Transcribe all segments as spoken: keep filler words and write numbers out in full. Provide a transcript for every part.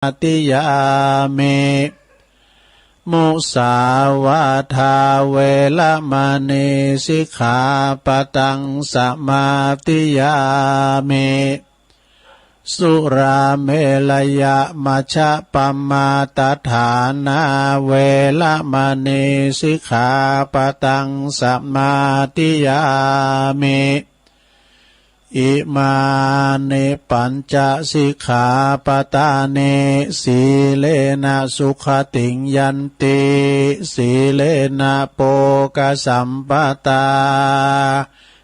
samādiyāmi. Musāvādā veramaṇī sikkhāpadaṃ samādiyāmi. Surāmerayamajjapamādaṭṭhānā veramaṇī sikkhāpadaṃ samādiyāmi. Imāni pañca sikkhāpadāni. Sīlena sugatiṃ yanti, sīlena bhogasampadā,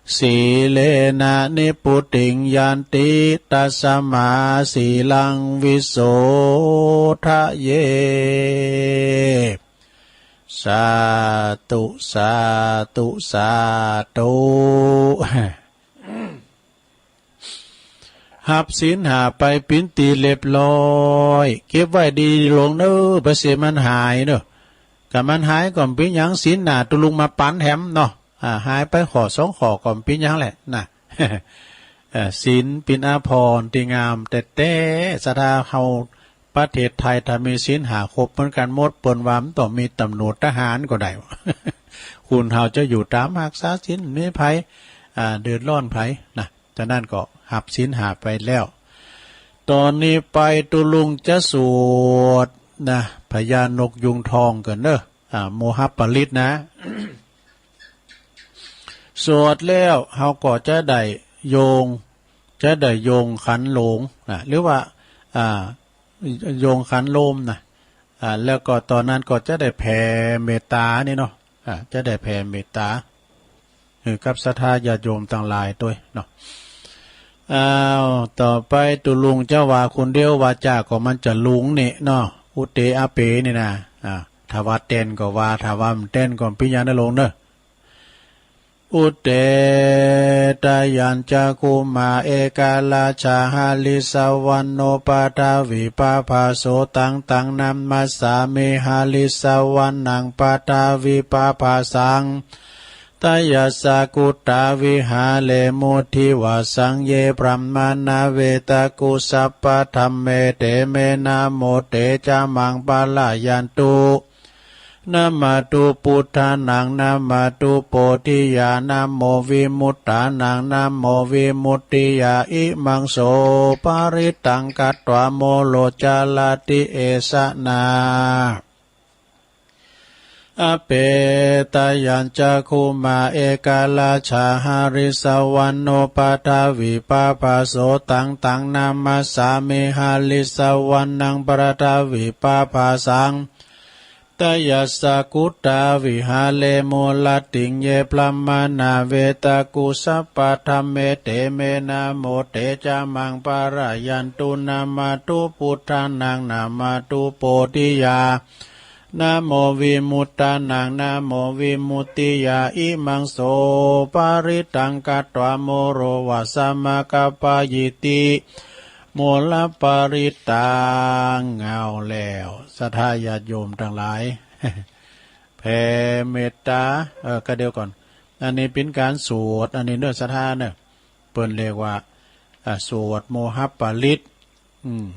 sīlena nibbutiṃ yanti, tasmā sīlaṃ visodhaye. Sādhu, sādhu, sādhu. หับศีลห้าไปเป๋นตี้เรียบร้อย เก็บไว้ดีๆ โลงเน่อ บ่เสียมันหายเน่อ ถ้ามันหายก็บ่เป๋นหยัง ศีลหน้าตุ๊ลุงมาปั๋นแถมเนาะ อ่า หายไปข้อสองข้อก็บ่เป๋นหยังแหละนะ เอ่อ ศีลเป๋นอาภรณ์ตี้งามแต๊ๆ ศรัทธาเฮา ประเทศไทยถ้ามีศีลห้าครบเหมือนกันหมด เปิ้นว่ามันต้องมีตำรวจทหารก็ได้ คนเฮาจะอยู่ต๋ามฮักษาศีล มีภัย อ่า เดือดร้อนภัยนะ ฉะนั้นก็หับศีลห้าไปแล้ว ต๋อนนี้ไปตุ๊ลุงจะสวดนะ พญานกยูงทองก่อนเน่อ อ่า โมหปริตรนะ สวดแล้วเฮาก็จะได้โยง จะได้โยงขันโหลงนะ หรือว่า อ่า โยงขันโหลงนะ อ่า แล้วก็ต๋อนนั้นก็จะได้แผ่เมตตานี่เนาะ อ่า จะได้แผ่เมตตา เออ กับศรัทธาญาติโยมตังหลายตวยเนาะ อ้าว ต่อไปตุ๊ลุงจะว่าคนเดียว วาจาก็มันจะลุงนี่เนาะ อุเต อาเป๋ นี่นะ อ่า ถ้าว่าแตนก็ว่า ถ้าว่าบ่แตนก็บ่เป๋นหยังเน่อโลงเน่อ Uddetayañcakkhumā ekarājā harissavaṇṇo paṭhavippabhāso taṃ taṃ namassāmi harissavaṇṇaṃ paṭhavippabhāsaṃ. Tayajja guttā viharemu divāsaṃ ye brāhmaṇā vedagu sabbadhamme te me namo te ca maṃ pālayantu. Namatthu buddhānaṃ namatthu bodhiyā namo vimuttānaṃ namo vimuttiyā. Imaṃ so parittaṃ katvā moro carati esanā. Apetayañcakkhumā ekarājā harissavaṇṇo paṭhavippabhāso taṃ taṃ namassāmi harissavaṇṇaṃ paṭhavippabhāsaṃ. Tayajja guttā viharemu rattiṃ ye brāhmaṇā vedagu sabbadhamme te me namo te ca maṃ pālayantu. Namatthu buddhānaṃ namatthu bodhiyā namo vimuttānaṃ namo vimuttiyā. Imaṃ so parittaṃ katvā moro vāsamakappayīti moraparittaṃ. เอาแล้ว ศรัทธาญาติโยมตังหลาย แผ่เมตตา เออ ก็เดี๋ยวก่อน อันนี้เป๋นก๋านสวด อันนี้เน่อ ศรัทธาเน่อ เปิ้นเรียกว่า อ่า สวดโมหปริตร อืม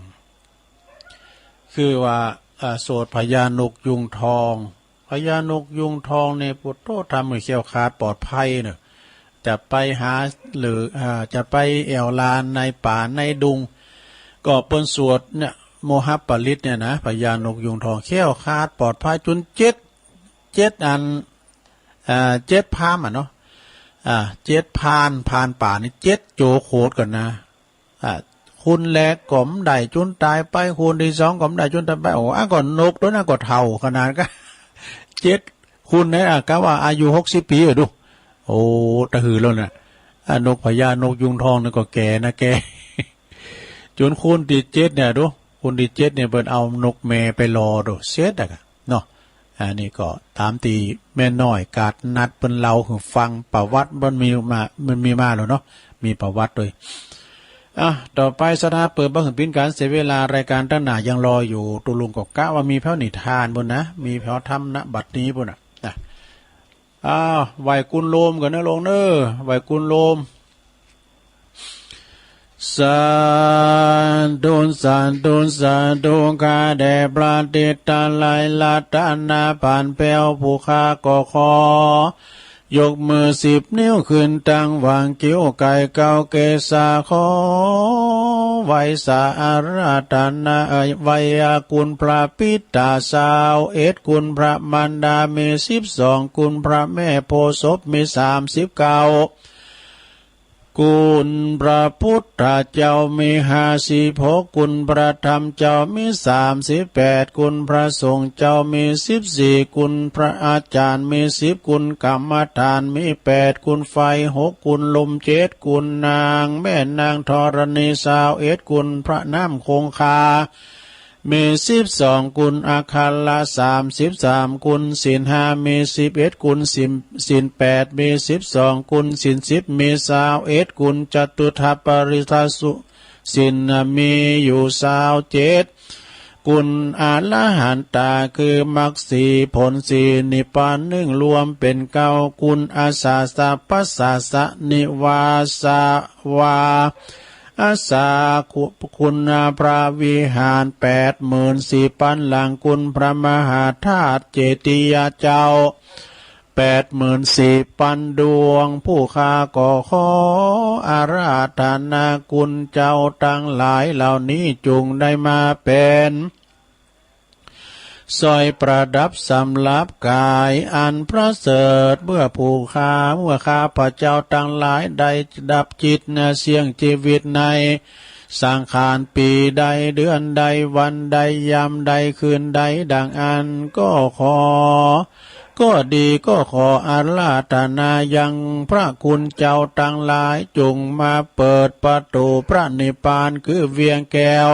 คือว่า อ่า สวดพญานกยูงทอง พญานกยูงทองนี่ ปุโต ทำหื้อแคล้วคลาดปลอดภัยเน่อ จะไปหา หรือ อ่า จะไปแอ่วลานในป่าในดง ก็เปิ้นสวดเนี่ย โมหปริตรเนี่ยนะ พญานกยูงทอง แคล้วคลาดปลอดภัย จุนเจ็ด เจ็ดอัน อ่า เจ็ดพรานอะเนาะ อ่า เจ็ดพราน พรานป่านี่ เจ็ดโจโขดก่อนนะ อ่า คนแรกก็บ่ได้ จุนต๋ายไป คนตี้สองก็บ่ได้ จุนต๋ายไป โอ้ อ่ะ ก็นกตั๊วนั้นก็เฒ่าขนาดก็ เจ็ดคนนะ อ่ะ กะว่าอายุหกสิบปี๋อะดู โอ้ ตะหือแล้วน่ะ อ่ะ นกพญานกยูงทองนี่ก็แก่นะ แก่ จุนคนตี้เจ็ดเนี่ยดู คนตี้เจ็ดเนี่ย เปิ้นเอานกแม่ไปหล่อดู เสร็จอะ เนาะ อันนี้ก็ต๋ามตี้แม่น้อยกาดนัดเปิ้นเล่าหื้อฟัง ประวัติมันมีมา มันมีมาแล้วเนาะ มีประวัติตวย อ่ะ ต่อไปศรัทธาเปิดบ่หื้อเป๋นก๋านเสียเวลา รายก๋านตังหน้ายังรออยู่ ตุ๊ลุงก็กะว่ามีแผวนิทานปู้นนะ มีแผวธรรมะบัดนี้ปู้นน่ะ นะ อ้าว ไหว้กุลโลมก่อนเน่อโลงเน่อ ไหว้กุลโลม สาธุ สาธุ สาธุ ข้าแต่พระทิตาลัยรัตนพันแปวผู้ข้าก็ขอ ยกมือสิบนิ้วขึ้นตั้งหว่างคิ้วไก่เก้าเกศาขอ ไหว้สาอาราธนา เอ่อ ไหว้คุณพระปิตาซาวเอ็ด คุณพระมารดามีสิบสอง คุณพระแม่โพธิ์ศพมีสามสิบเก้า คุณพระพุทธเจ้ามีห้าสิบหก คุณพระธรรมเจ้ามีสามสิบแปด คุณพระสงฆ์เจ้ามีสิบสี่ คุณพระอาจารย์มีสิบ คุณกรรมฐานมีแปด คุณไฟหก คุณลมเจ็ด คุณนางแม่นางธรณีซาวเอ็ด คุณพระน้ำคงคา มีสิบสอง คุณอัคระสามสิบสาม คุณศีลห้ามีสิบเอ็ด คุณศีล ศีลแปดมีสิบสอง คุณศีลสิบมีซาวเอ็ด คุณจตุทัปปริทัสสุศีลน่ะมีอยู่ซาวเจ็ด คุณอรหันตาคือมรรคสี่ผลสี่นิพพานหนึ่งรวมเป็นเก้า คุณอาสาสะปัสสาสะนิวาสาวา อาสาคุ คุณพระวิหารแปดหมื่นสี่พันหลัง คุณพระมหาธาตุเจดีย์เจ้าแปดหมื่นสี่พันดวง ผู้ข้าก็ขออาราธนาคุณเจ้าทั้งหลายเหล่านี้จงได้มาเป็น สร้อยประดับสำหรับกายอันประเสริฐ เมื่อผู้ข้า เมื่อข้าพเจ้าทั้งหลายได้ดับจิตนะเสี่ยงชีวิตในสังขารปีใดเดือนใดวันใดยามใดคืนใดดังอั้นก็ขอ ก็ดีก็ขออาราธนายังพระคุณเจ้าทั้งหลายจงมาเปิดประตูพระนิพพานคือเวียงแก้ว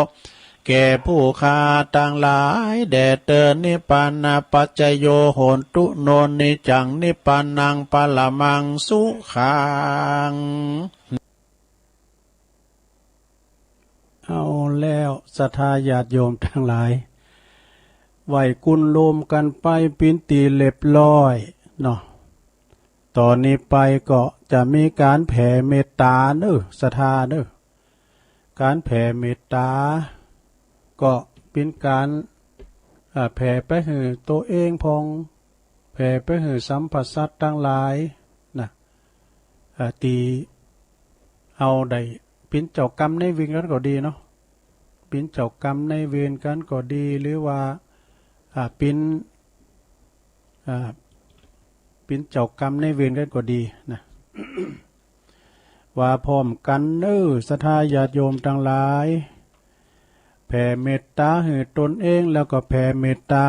แก่ผู้ข้าทั้งหลายแด่เตอ นิพพานาปัจจโยโหนตุ โน นิจจัง นิพพานัง ปรมัง สุขัง เอาแล้วศรัทธาญาติโยมทั้งหลาย ไหว้กุนโลมกันไปปินตีเรียบร้อยเนาะ ต่อนี้ไปก็จะมีการแผ่เมตตาเนอะ ศรัทธาเนอะ การแผ่เมตตา ก็เป็นการ อ่า แผ่ไปหื้อตัวเองพอง แผ่ไปหื้อสัมพสัตว์ทั้งหลายนะ อ่า ตีเอาได้เป็นเจ้ากรรมนายเวรกันก็ดีเนาะ เป็นเจ้ากรรมนายเวรกันก็ดี หรือว่า อ่า เป็น อ่า เป็นเจ้ากรรมนายเวรกันก็ดีนะ ว่าพร้อมกันเนอศรัทธาญาติโยมทั้งหลาย แผ่เมตตาหื้อตนเอง แล้วก็แผ่เมตตา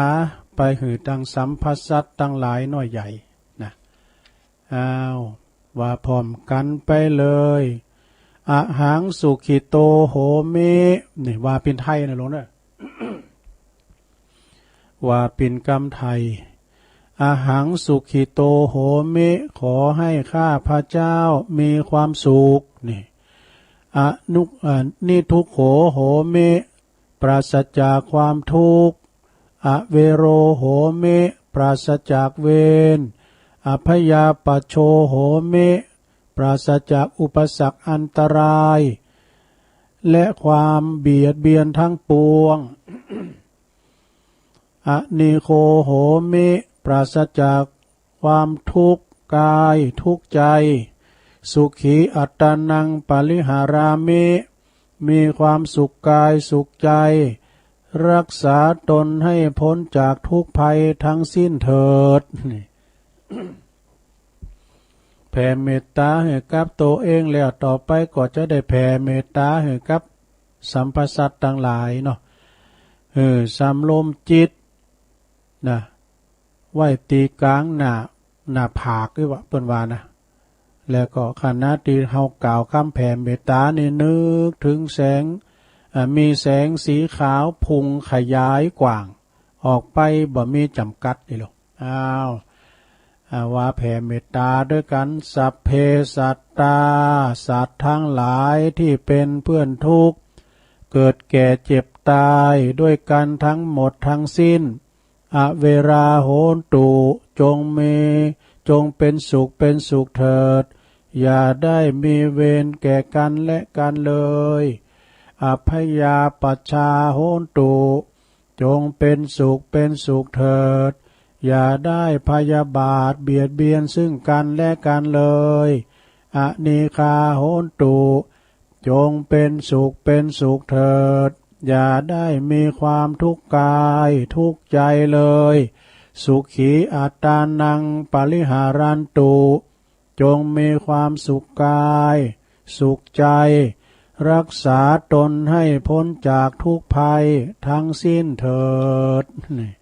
ไปหื้อตังสัมพสัตว์ทั้งหลายน้อยใหญ่นะ อ้าว ว่าพร้อมกันไปเลย อะหังสุขิโตโหมิ นี่ว่าเป็นไทยนะหลวงเนอะ ว่าเป็นกำไทย อะหังสุขิโตโหมิ ขอให้ข้าพเจ้ามีความสุข นี่ อนุ อ่า นิทุกโขโหมิ ปราศจากความทุกข์ อเวโรโหมิ ปราศจากเวร อพยาปัชโชโหมิ ปราศจากอุปสรรคอันตราย และความเบียดเบียนทั้งปวง อนิโคโหมิ ปราศจากความทุกข์กายทุกข์ใจ สุขีอัตตานังปริหารามิ มีความสุขกายสุขใจ รักษาตนให้พ้นจากทุกข์ภัยทั้งสิ้นเถิด นี่ แผ่เมตตาให้กับตัวเองแล้ว ต่อไปก็จะได้แผ่เมตตาให้กับสัมพสัตว์ทั้งหลายเนาะ เออ สำรวมจิตนะ ไว้ตีกลางหน้า หน้าผากนี่ว่าเปิ้นว่านะ แล้วก็ขณะที่เฮากล่าวคำแผ่เมตตานี่นึกถึงแสง อ่า มีแสงสีขาวพุ่งขยายกว้างออกไปบ่มีจำกัดนี่หรอก อ้าว อ่า ว่าแผ่เมตตาด้วยกัน สัพเพสัตตา สัตว์ทั้งหลายที่เป็นเพื่อนทุกข์ เกิดแก่เจ็บตายด้วยกันทั้งหมดทั้งสิ้น อเวราโหนตุ จงมี จงเป็นสุขเป็นสุขเถิด อย่าได้มีเวรแก่กันและกันเลย อัพพยาปัชชาโหนตุ จงเป็นสุขเป็นสุขเถิด อย่าได้พยาบาทเบียดเบียนซึ่งกันและกันเลย อนีฆาโหนตุ จงเป็นสุขเป็นสุขเถิด อย่าได้มีความทุกข์กายทุกข์ใจเลย สุขีอัตตานังปริหารันตุ จงมีความสุขกาย สุขใจ รักษาตนให้พ้นจากทุกข์ภัยทั้งสิ้นเถิด นี่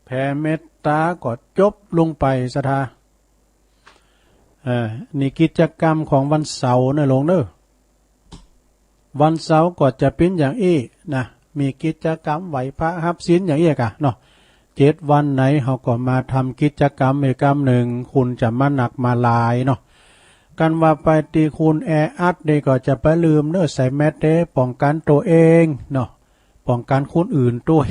แผ่เมตตาก็จบลงไป ศรัทธา เอ่อ นี่กิจกรรมของวันเสาร์นะโลงเนอะ วันเสาร์ก็จะเป๋นอย่างอี้นะ มีกิจกรรมไหว้พระฮับศีลอย่างอี้กะเนาะ เจ็ดวันไหนเฮาก็มาทำกิจกรรมอีกกรรมหนึ่ง คุณจะมาหนักมาหลายเนาะ กันว่าไปตี้คุณแออัดนี่ก็จะไปลืมเนอะ ใส่แมสเด้ ป้องกันตัวเองเนาะ ป้องกันคนอื่นด้วย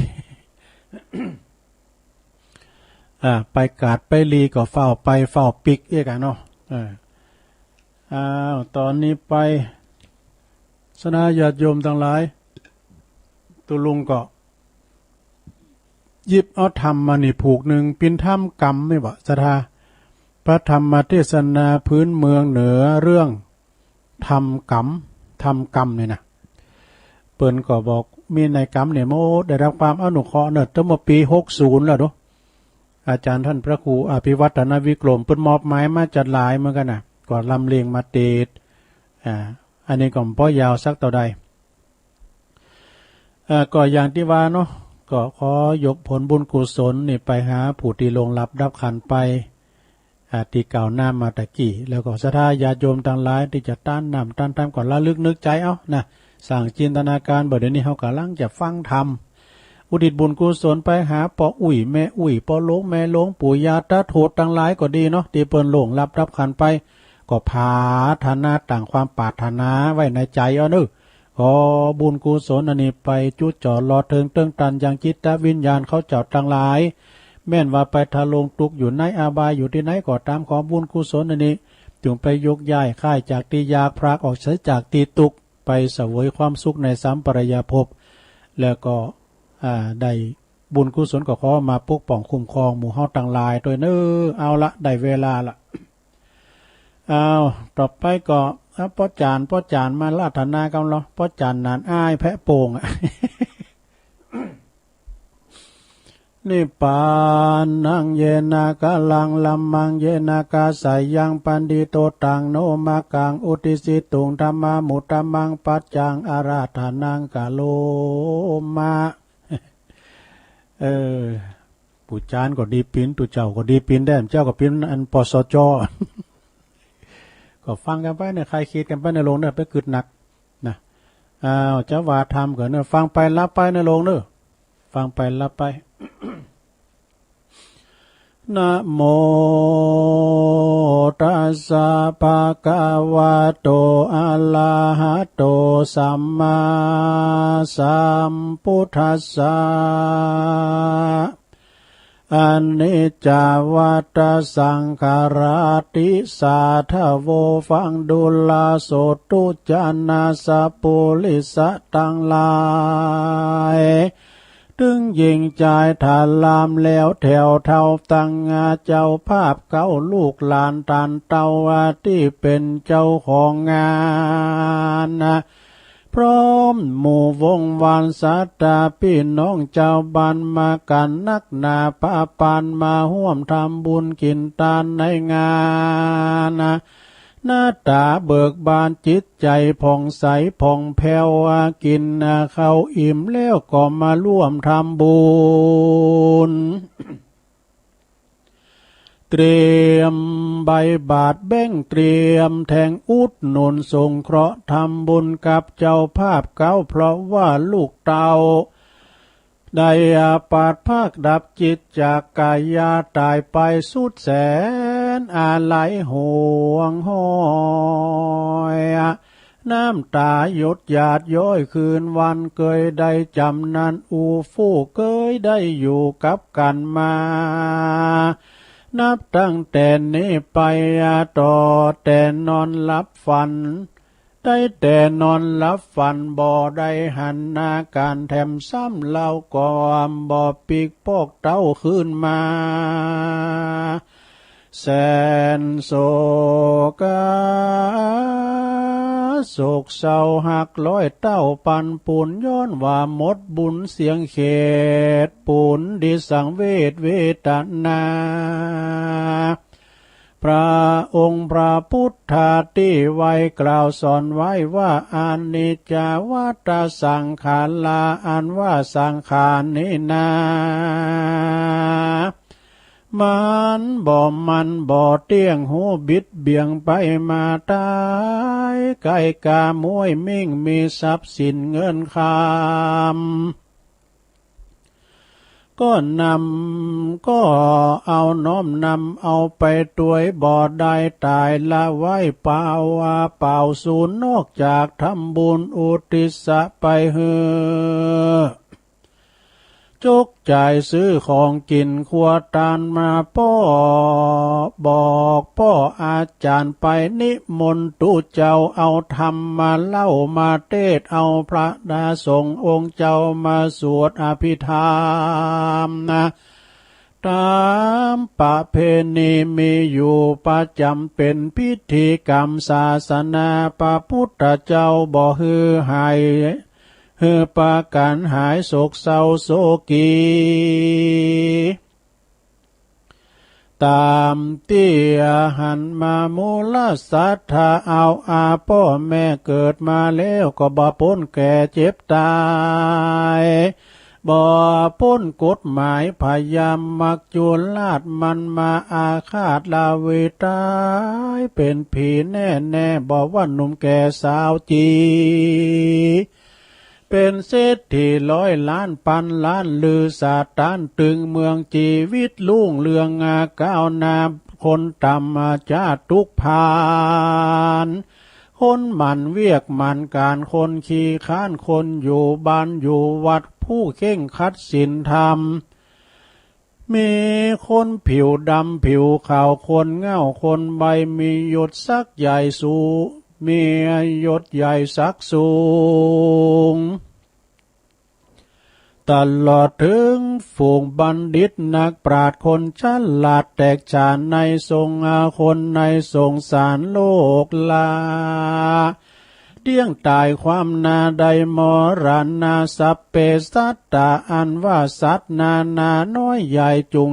อ่า ไปกาดไปลีก็เฝ้าไปเฝ้าปิกเอกอะเนาะ เออ อ้าว ตอนนี้ไป ศรัทธาญาติโยมตังหลาย ตุ๊ลุงก็ หยิบเอาธรรมมานี่ผูกหนึ่ง เป๋นธรรมกำไม่บ่ ศรัทธา พระธรรมเทศนาพื้นเมืองเหนือเรื่อง ธรรมกำ ธรรมกำนี่นะ เปิ้นก็บอกมีในกำเนี่ยโมได้รับความอนุเคราะห์เนอะ ตั้งเมื่อปี๋หกศูนย์แล้วเนาะ อาจารย์ท่านพระครูอภิวัฒนวิกรม เปิ้นมอบหมายมาจัดหลายเหมือนกันนะ ก็ลำเลียงมาเตด อ่า อันนี้ก็บ่ยาวสักเต้าใด เอ่อ ก็อย่างตี้ว่าเนาะ ก็ขอยกผลบุญกุศลนี่ไปหาผู้ตี้ล่วงลับดับขันธ์ไป อ่า ตี้กล่าวน้ำมาตะกี้ แล้วก็ศรัทธาญาติโยมตังหลายตี้จะต้านน้ำต้านธรรมก็ระลึกนึกใจ๋เอานะ สร้างจินตนาการ บ่าเดี่ยวนี้เฮากำลังจะฟังธรรม อุทิศบุญกุศลไปหาป้ออุ๊ยแม่อุ๊ย ป้อหลวงแม่หลวง ปู่ย่าตาทวดตังหลายก็ดีเนาะ ตี้เปิ้นล่วงลับดับขันธ์ไป ก็ผาธนาตั้งความปรารถนาไว้ในใจ๋เอาเนอะ ขอบุญกุศลอันนี้ไปจุดจอดหล่อเถิงเติงตันยังจิตวิญญาณเขาเจ้าตังหลาย แม่นว่าไปทะลงตุกข์อยู่ในอบายอยู่ตี้ไหนก็ต๋าม ขอบุญกุศลอันนี้ จุ่งไปยกย้ายข้ายจากตี้ยาก พรากออกเสียจากตี้ตุ๊กข์ ไปเสวยความสุขในสัมปรายภพ แล้วก็ อ่า ได้บุญกุศลก็ขอมาปกป้องคุ้มครองหมู่เฮาตังหลายตวยเนอะ เอาละ ได้เวลาละ อ้าว ต่อไปก็ อ่ะ ป้อจ๋าน ป้อจ๋านมาราธนากั๋นลอ ป้อจ๋านหนานอ้ายแพะโป่งอะ นิพพานัง เยนะ กะลัง ธัมมัง เยนะ กะสะยัง ปัณฑิโต ตัง โน มะกัง อุตติสสิตุง ธัมมานุ ธัมมัง ปัจจัง อาราธนัง กะโรมะ เออ ปู่จ๋านก็ดีปิ๋น ตุ๊เจ้าก็ดีปิ๋นแด่ เจ้าก็ปิ๋นอัน ปสจ ก็ฟังกั๋นไปเนี่ย ใค่คิดกั๋นไปเนี่ย โลงเนี่ย ไปกึ๊ดหนักนะ อ้าว จะว่าธรรมก็เนี่ย ฟังไปหลับไปเนี่ย โลงเนี่ย ฟังไปหลับไป นะโม ตัสสะ ภะคะวะโต อะระหะโต สัมมาสัมพุทธัสสะ อนิจจาวัตตะสังขาราติ สาธะโว ฟังดูราโสตุ จานะสะ ปุริสะตังหลาย เถิงญิงจาย ถารามแล้วแถวเท่าตัง เจ้าภาพเก้า ลูกหลานต้านเต้าตี้เป๋นเจ้าของงาน พร้อมหมู่วงวานศรัทธาปี้น้องเจ้าบ้านมากั๋นนักหนา ปะปานมาฮ่วมทำบุญกิ๋นตานในงาน หน้าต๋าเบิกบาน จิตใจ๋ผ่องใสผ่องแผ้ว กิ๋นข้าวอิ่มแล้วก็มาร่วมทำบุญ เตรียมใบบาตรแบงก์ เตรียมแท่งอุดหนุนสงเคราะห์ทำบุญกับเจ้าภาพเก้า เพราะว่าลูกเต้า ได้อาพาธพรากดับจิตจากกายา ต๋ายไปสุดแสนอาลัยห่วงห้อย น้ำต๋าหยดหยาดย้อยคืนวัน เกยได้จ๋ำนานอู้ฟู่ เกยได้อยู่กับกั๋นมา นับตั้งแต่นี้ไป ต่อแต่นอนหลับฝัน ได้แต่นอนหลับฝัน บ่ได้หันหน้าการแถมซ้ำ เล่าก็บ่ปีกปอกเต้าคืนมา แสนโศกโศกเศร้าหักร้อยเต้าปันปูน ย้อนว่าหมดบุญเสียงเขตปูน ดิสังเวชเวทนา พระองค์พระพุทธาที่ไว้กล่าวสอนไว้ว่า อนิจจาวัฏฏสังขารา อันว่าสังขารนี้นา มันบ่มันบ่เตี้ยง หูบิดเบี่ยงไปมา ตายไก่กาม้วยมิ่ง มีทรัพย์สินเงินคำ ก็นำก็เอาน้อมนำเอาไปตวย บ่ได้ตายละไว้เปล่าเปล่าสูญ นอกจากทำบุญอุทิศไปหื้อ จกจ่ายซื้อของกินครัวตานมา ป้อบอกป้ออาจารย์ไป นิมนต์ตุ๊เจ้าเอาธรรมมาเล่ามาเตศน์ เอาพระดาสงฆ์องค์เจ้ามาสวดอภิธรรมนะ ตามประเพณีมีอยู่ประจำเป็นพิธีกรรมศาสนา พระพุทธเจ้าบ่หื้อหาย หื้อประกันหายโศกเศร้าโศกี ตามตี้หันมามูลศรัทธา เอาอาป้อแม่เกิดมาแล้ว ก็บ่พ้นแก่เจ็บตาย บ่พ้นกฎหมายพยามมัจจุราช มันมาอาฆาตลาวีตาย เป็นผีแน่แน่ บ่ว่าหนุ่มแก่สาวจี เป็นเศรษฐีร้อยล้านพันล้าน ลือสถานตึงเมือง ชีวิตรุ่งเรืองก้าวหน้า คนต่ำจาตุกพาน คนหมั่นเวียกหมั่นการ คนขี้ค้าน คนอยู่บ้านอยู่วัด ผู้เคร่งครัดศีลธรรม มีคนผิวดำผิวขาว คนเหง้าคนใบ้ มียศศักดิ์ใหญ่สูง มียศใหญ่ศักดิ์สูง ตลอดถึงฝูงบัณฑิตนักปราชญ์ คนฉลาดแตกฉานในสงฆ์ คนในสงสารโลกลา เดี้ยงตายความหน้าได้มรณะ สัพเพสัตตา อันว่าสัตว์นานาน้อยใหญ่ จุ่ง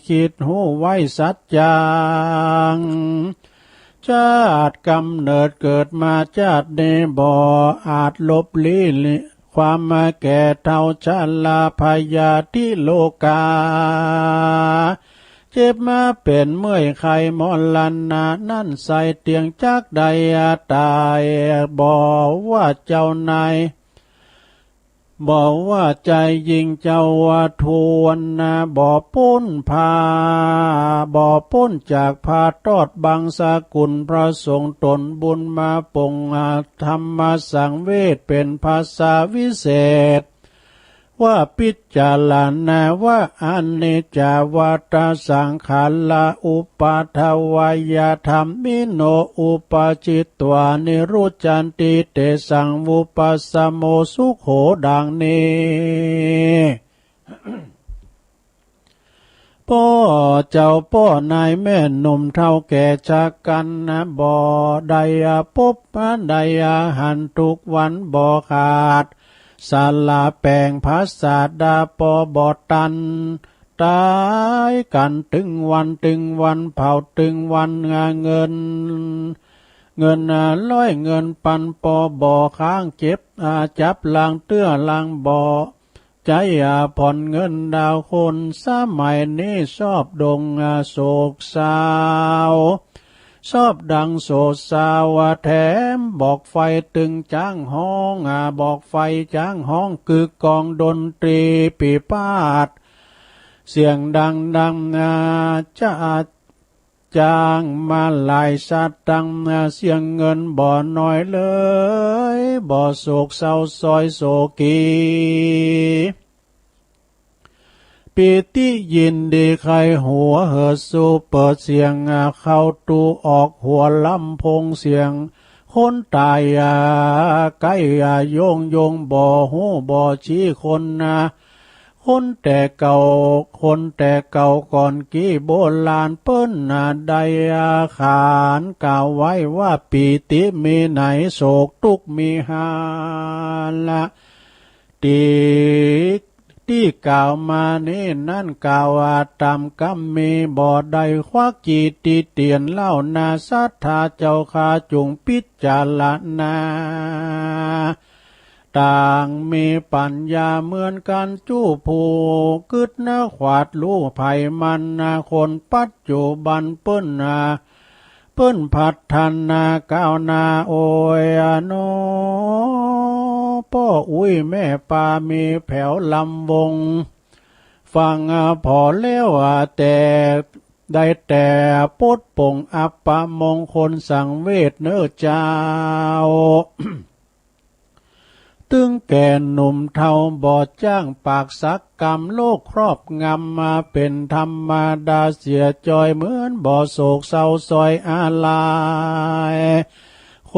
คิดฮู้ไว้สัจจัง ชาติกำเนิดเกิดมาชาตินี้ บ่อาจลบลี้ความแก่เฒ่าชราพยาธิโรคา เจ็บมาเป็นเมื่อยไข้มรณะนั้น ใส่เตียงจักได้ตาย บ่ว่าเจ้านาย บ่ว่าชายหญิงเจ้าว่าทวนนะ บ่พ้นพา บ่พ้นจากพระทอดบังสกุลพระสงฆ์ ตนบุญมาปงธรรมสังเวช เป็นภาษาวิเศษ ว่าพิจารณาว่า อนิจจาวัฏฏสังขารา อุปาทวายธรรมิโน อุปาจิตวานิรุจจันติ เตสังวุปปสโมสุโข ดังนี้ ป้อเจ้าป้อนายแม่หนุ่มเฒ่าแก่ชะกันนะ บ่ได้พบมาได้หันทุกวันบ่ขาด สละแป้งพระสาดาปอบ่ตัน ตายกันตึงวันตึงวันเผาตึงวันเงิน เงินร้อยเงินปันปอบ่ค้างเจ็บอาจับลางเตื้อลางบ่ ใจอาผ่อนเงินดาวคนสมัยนี้ชอบดงอาโศกเศร้า ชอบดังโศกเศร้าแถมบอกไฟตึงจ้างฮ้องอาบอกไฟจ้างฮ้องกึกกองดนตรีปีพาด เสียงดังดังอาจะจ้างมาหลายสตางค์อาเสียงเงินบ่น้อยเลย บ่โศกเศร้าซอยโศกี ปีติยินดีใคร่หัวเหิดสูเปิดเสียงเข้าตูออกหัวลำโพงเสียง คนตายใกล้โยงโยงบ่ฮู้บ่ชี้คนนะ คนแต่เก่า คนแต่เก่าก่อนกี้โบราณเปิ้นได้ขานกล่าวไว้ว่าปีติมีไหนโศกทุกข์มีหาละ ที่ที่กล่าวมานี้นั้นกล่าวว่าตามกำมีบ่ได้ควักจิตติเตียนเล่านาศรัทธาเจ้าข้าจงพิจารณา ต่างมีปัญญาเหมือนกันจู้ผู้กึดนะขวาดรู้ไผมันนะคนปัจจุบันเปิ้นนะ เปิ้นพัฒนาก้าวหน้าโอยอะโน ป้ออุ้ยแม่ปามีแผวลำวง ฟังพอแล้วแต่ได้แต่ปดปงอัปปมงคลสังเวชเนอเจ้า ตึงแก่หนุ่มเฒ่าบ่จ้างปากสักกรรมโลกครอบงำมาเป็นธรรมดาเสียจอยเหมือนบ่โศกเศร้าซอยอาลัย ค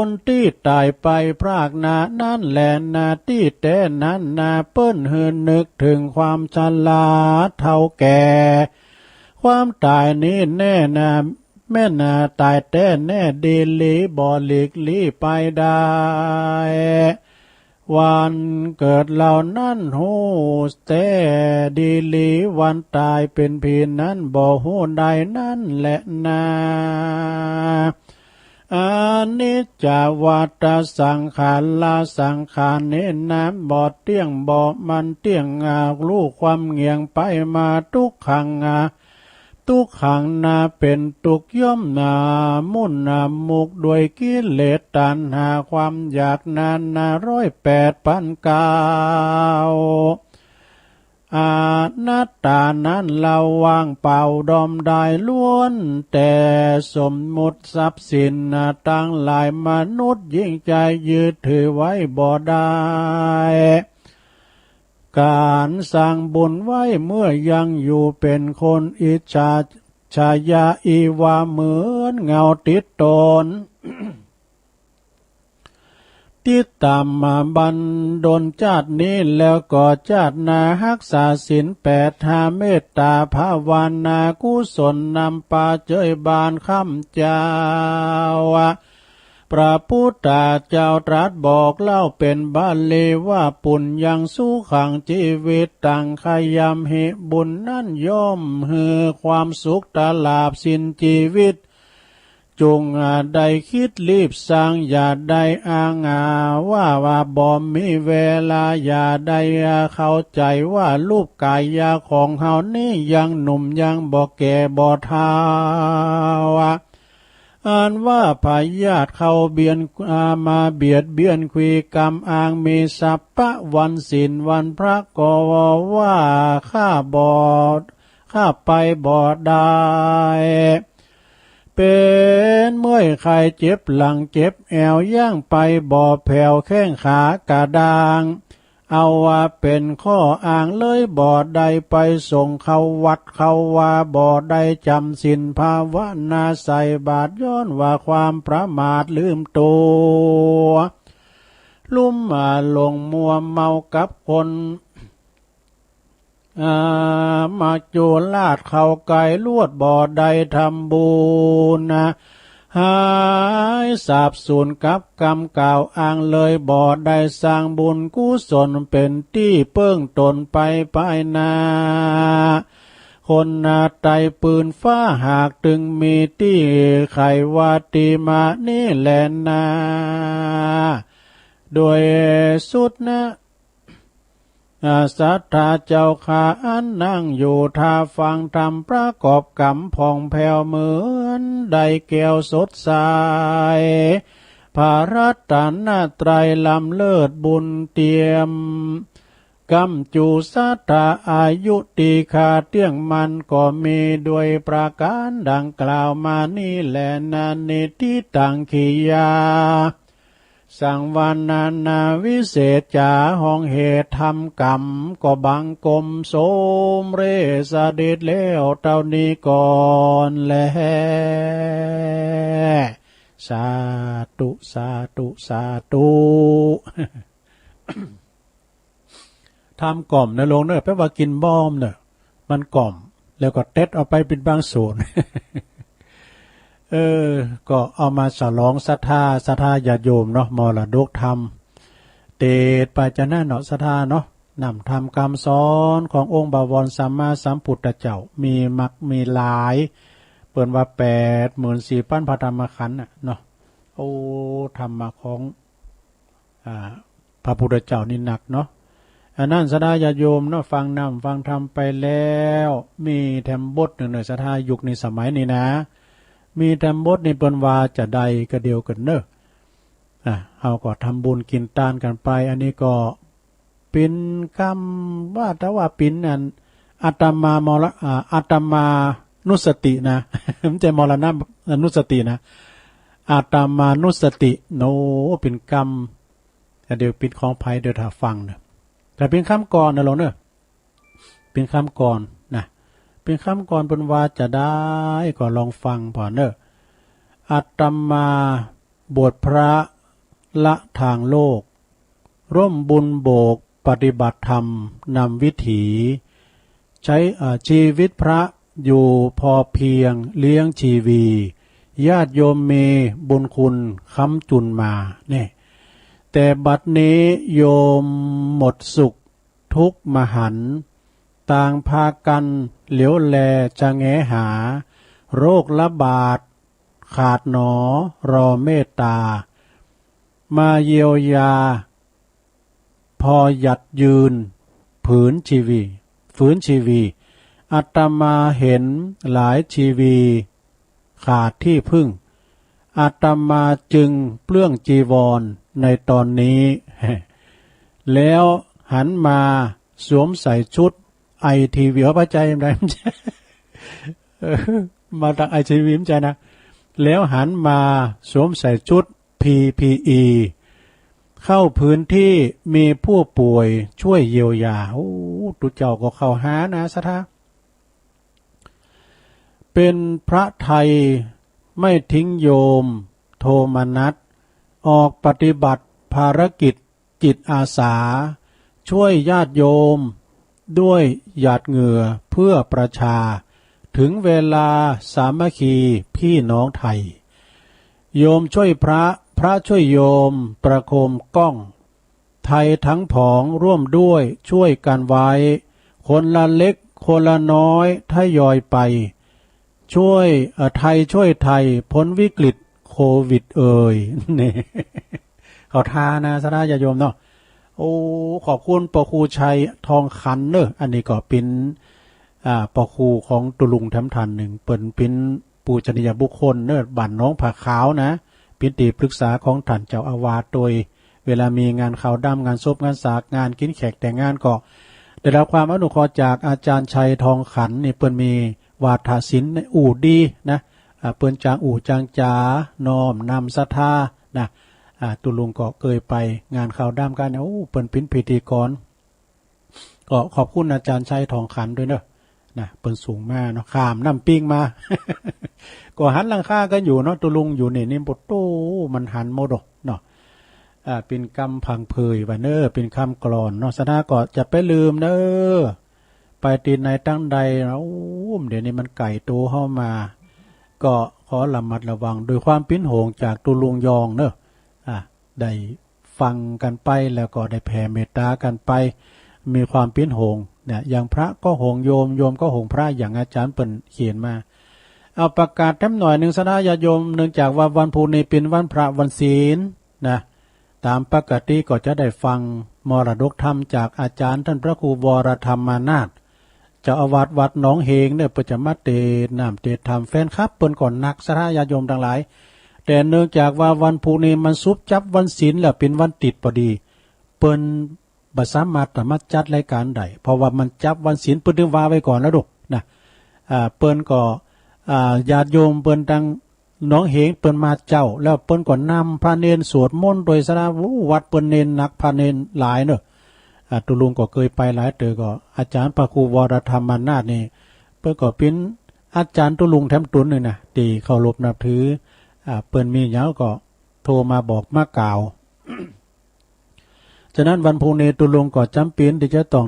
นที่ตายไปพรากนานั้นแหละนาที่แท้นั้นนาเปิ้นหือนึกถึงความชราเฒ่าแก่ ความตายนี้แน่นาแม่นนาตายแท้แน่ดีหลีบ่หลีกลี่ไปได้ วันเกิดเหล่านั้นฮู้แท้ดีหลีวันตายเป็นผีนั้นบ่ฮู้ได้นั่นแหละนา อนิจจวัตตสังขาราสังขารนี้นะบ่เตี้ยงบ่มันเตี้ยงอาจรู้ความเหงียงไปมาทุกขังอา ทุกขังนาเป็นทุกข์ย่อมนามุ่นนามุกด้วยกิเลสตัณหาความอยากนานาร้อยแปดพันเก้า อนัตตานั้นละว่างเปล่าดอมได้ล้วนแต่สมมุติทรัพย์สินนาทั้งหลายมนุษย์ยิ่งใจยึดถือไว้บ่ได้ การสร้างบุญไว้เมื่อยังอยู่เป็นคนอิจฉาชายาอีวาเหมือนเงาติดตน ติดตามมาบันดลชาตินี้แล้วก็ชาติหน้าฮักษาศีลแปดห้าเมตตาภาวนากุศลนำปาเจยบานคำเจ้า พระพุทธเจ้าตรัสบอกเล่าเป็นบาลีว่าปุญญังสุขังชีวิตตังขยำหิบุญนั้นย่อมหือความสุขตลาบสิ้นชีวิต จงได้คิดรีบสร้างอย่าได้อ้างว่าว่าบ่มีเวลาอย่าได้เข้าใจว่ารูปกายของเฮานี้ยังหนุ่มยังบ่แก่บ่เฒ่า อันว่าพยาธิเข้าเบียนอามาเบียดเบียนคุยกรรมอางมีสัพพะวันศีลวันพระก็ว่าข้าบ่ข้าไปบ่ได้ เป็นเมื่อยไข้เจ็บหลังเจ็บแอวย่างไปบ่แผวแข้งขากระด้าง เอาว่าเป็นข้ออ้างเลยบ่ได้ไปส่งเข้าวัดเข้าวาบ่ได้จำศีลภาวนาใส่บาตรย้อนว่าความประมาทลืมตัว ลุ่มหลงมัวเมากับคน อามาจุราชเข้าไกลลวดบ่ได้ทำบุญนะ หายสาบสูญกับกรรมกล่าวอ้างเลยบ่ได้สร้างบุญกุศลเป็นตี้เปิ้งตนไปภายหน้า คนนาไตปืนฟ้าหากตึงมีตี้ไขว่าตีมานี่แลนา โดยสุดนะ อาศรัทธาเจ้าข้าอันนั่งอยู่ท่าฟังธรรมประกอบกรรมผ่องแผ้วเหมือนได้แก้วสดใส พระรัตนตรัยล้ำเลิศบุญเตียม กำจูศรัทธาอายุตีคาเตี้ยงมันก็มีด้วยประการดังกล่าวมานี้แลนา นิทธิตังขียา สังวรรณนาวิเศษจ๋า ห้องเหตุทำกรรมก็บังคมสมเร็จเสด็จแล้วเต้านี้ก่อนแล สาธุ สาธุ สาธุ ทำกล่อมนะหลวงเนอะ แปลว่ากินบ้อมเนอะ มันกล่อม แล้วก็เต็ดเอาไปเป็นบางส่วน เออ ก็เอามาฉลองศรัทธา ศรัทธาญาติโยมเนาะ มรดกธรรม เตดไปจะนั่นเนาะ ศรัทธาเนาะ นำธรรมคำสอนขององค์บวรสัมมาสัมพุทธเจ้า มีมากมีหลาย เปิ้นว่าแปดหมื่นสี่พันพระธรรมขันธ์น่ะเนาะ โอ้ ธรรมะของ อ่า พระพุทธเจ้านี่หนักเนาะ อันนั้นศรัทธาญาติโยมเนาะ ฟังนำฟังธรรมไปแล้ว มีแถมบทหนึ่งเนอะ ศรัทธายุคนี้สมัยนี้นะ มีแถมบทนี่เปิ้นว่าจะได้กระเดียวกันเนอะ อ่ะ เฮาก็ทำบุญกินตานกันไป อันนี้ก็ เป็นคำว่า ถ้าว่าเป็นอัน อาตมามร อ่า อาตมานุสตินะ ไม่ใช่มรณะนุสตินะ อาตมานุสติ โน เป็นคำ เดี๋ยวเป็นของไผเดี๋ยวถ้าฟังเนอะ แต่เป็นคำกลอนนะหลวงเนอะ เป็นคำกลอนนะ เป็นคำกลอนเปิ้นว่าจะได้ ก็ลองฟังผ่อนเนอะ อาตมาบวชพระละทางโลก ร่วมบุญโบกปฏิบัติธรรมนำวิถี ใช้ เอ่อ ชีวิตพระอยู่พอเพียงเลี้ยงชีวี ญาติโยมมีบุญคุณค้ำจุนมาเนี่ย แต่บัดนี้โยมหมดสุขทุกข์มหันต์ ต่างพากันเหลียวแลจะแงหา โรคระบาดขาดหนอรอเมตตา มาเยียวยา พอหยัดยืนผืนชีวี ฝืนชีวี อาตมาเห็นหลายชีวีขาดที่พึ่ง อาตมาจึงเปลื้องจีวรในตอนนี้ แล้วหันมาสวมใส่ชุดไอทีวี เอาพระใจได้ เออ มาจากไอทีวี ไม่ใช่นะ แล้วหันมาสวมใส่ชุด พีพีอี เข้าพื้นที่มีผู้ป่วยช่วยเยียวยา โอ้ ตุ๊เจ้าก็เข้าหานะศรัทธา เป็นพระไทยไม่ทิ้งโยมโทมนัส ออกปฏิบัติภารกิจจิตอาสา ช่วยญาติโยมด้วยหยาดเหงื่อเพื่อประชา ถึงเวลาสามัคคีพี่น้องไทย โยมช่วยพระ พระช่วยโยม ประโคมกล้อง ไทยทั้งผองร่วมด้วยช่วยกันไว้ คนละเล็กคนละน้อยทยอยไป ช่วยเอ่อไทยช่วยไทยพ้นวิกฤตโควิดเอ่ย นี่ เขาทานะศรัทธาญาติโยมเนาะ โอ้ ขอบคุณพระครูชัยทองขันเนอะ อันนี้ก็เป็น อ่า พระครูของตุ๊ลุงแถมท่านหนึ่ง เปิ้นเป็นปูชนียบุคคลเนอะ บ้านหนองผาขาวนะ เป็นที่ปรึกษาของท่านเจ้าอาวาส โดยเวลามีงานขาวดำ งานศพ งานสาก งานกินแขกแต่งงานก็ ได้รับความอนุเคราะห์จากอาจารย์ชัยทองขันนี่ เปิ้นมีวาทศิลป์อู้ดีนะ อ่า เปิ้นจางอู้จางจ๋า น้อมนำศรัทธานะ อ่า ตุ๊ลุงก็เคยไปงานขาวดำกัน โอ้ เปิ้นเป็นพิธีกร ก็ขอบคุณอาจารย์ชัยทองขันด้วยเนอะ นะ เปิ้นสูงมาเนาะ ข้ามน้ำปิงมา ก็หันหลังคากันอยู่เนาะ ตุ๊ลุงอยู่นี่ นี่ โอ้โห มันหันหมดเนาะ อ่า เป็นคำพังเพยว่าเนอะ เป็นคำกลอนเนาะ ศรัทธาก็จะไปลืมเนอะ ไปตีนในตั้งใดเนาะ โอ้ เดี๋ยวนี้มันไก่โตเข้ามา ก็ขอระมัดระวัง โดยความเป็นห่วงจากตุ๊ลุงยองเนอะ อ่ะ ได้ฟังกันไปแล้วก็ได้แผ่เมตตากันไป มีความเป็นห่วงเนี่ย อย่างพระก็ห่วงโยม โยมก็ห่วงพระ อย่างอาจารย์เปิ้นเขียนมา เอาประกาศแถมหน่อยหนึ่งศรัทธาญาติโยม เนื่องจากว่าวันพุธนี้เป็นวันพระวันศีลนะ ตามปกติก็จะได้ฟังมรดกธรรมจากอาจารย์ท่านพระครูวรธรรมานาถ เจ้าอาวาสวัดหนองเฮงเนี่ย เปิ้นจะมาเตสน์น้ำเตสน์ธรรม แฟนคลับเปิ้นก็หนักศรัทธาญาติโยมทั้งหลาย แต่เนื่องจากว่าวันพุธนี้มันสุบจับวันศีลแล้วเป็นวันติดพอดี เปิ้นบ่สามารถจะมาจัดรายการได้ เพราะว่ามันจับวันศีล เปิ้นถึงว่าไว้ก่อนแล้วเนาะ นะ อ่า เปิ้นก็ อ่า ญาติโยมเปิ้นตัง หนองเหงเปิ้นมาเจ้า แล้วเปิ้นก็นำพระเณรสวดมนต์โดยสาระ โอ้ วัดเปิ้นเณรหนัก พระเณรหลายเนอะ อ่า ตุ๊ลุงก็เกยไปหลายเตื้อ ก็อาจารย์พระครูวรธรรมนาถนี่ เปิ้นก็เป๋นอาจารย์ตุ๊ลุงแถมตนนึ่งนะ ตี้เคารพนับถือ อ่า เปิ้นมีหยังก็โทรมาบอกมากล่าว ฉะนั้นวันพุธนี้ตุ๊ลุงก็จ๋ำเป๋นตี้จะต้อง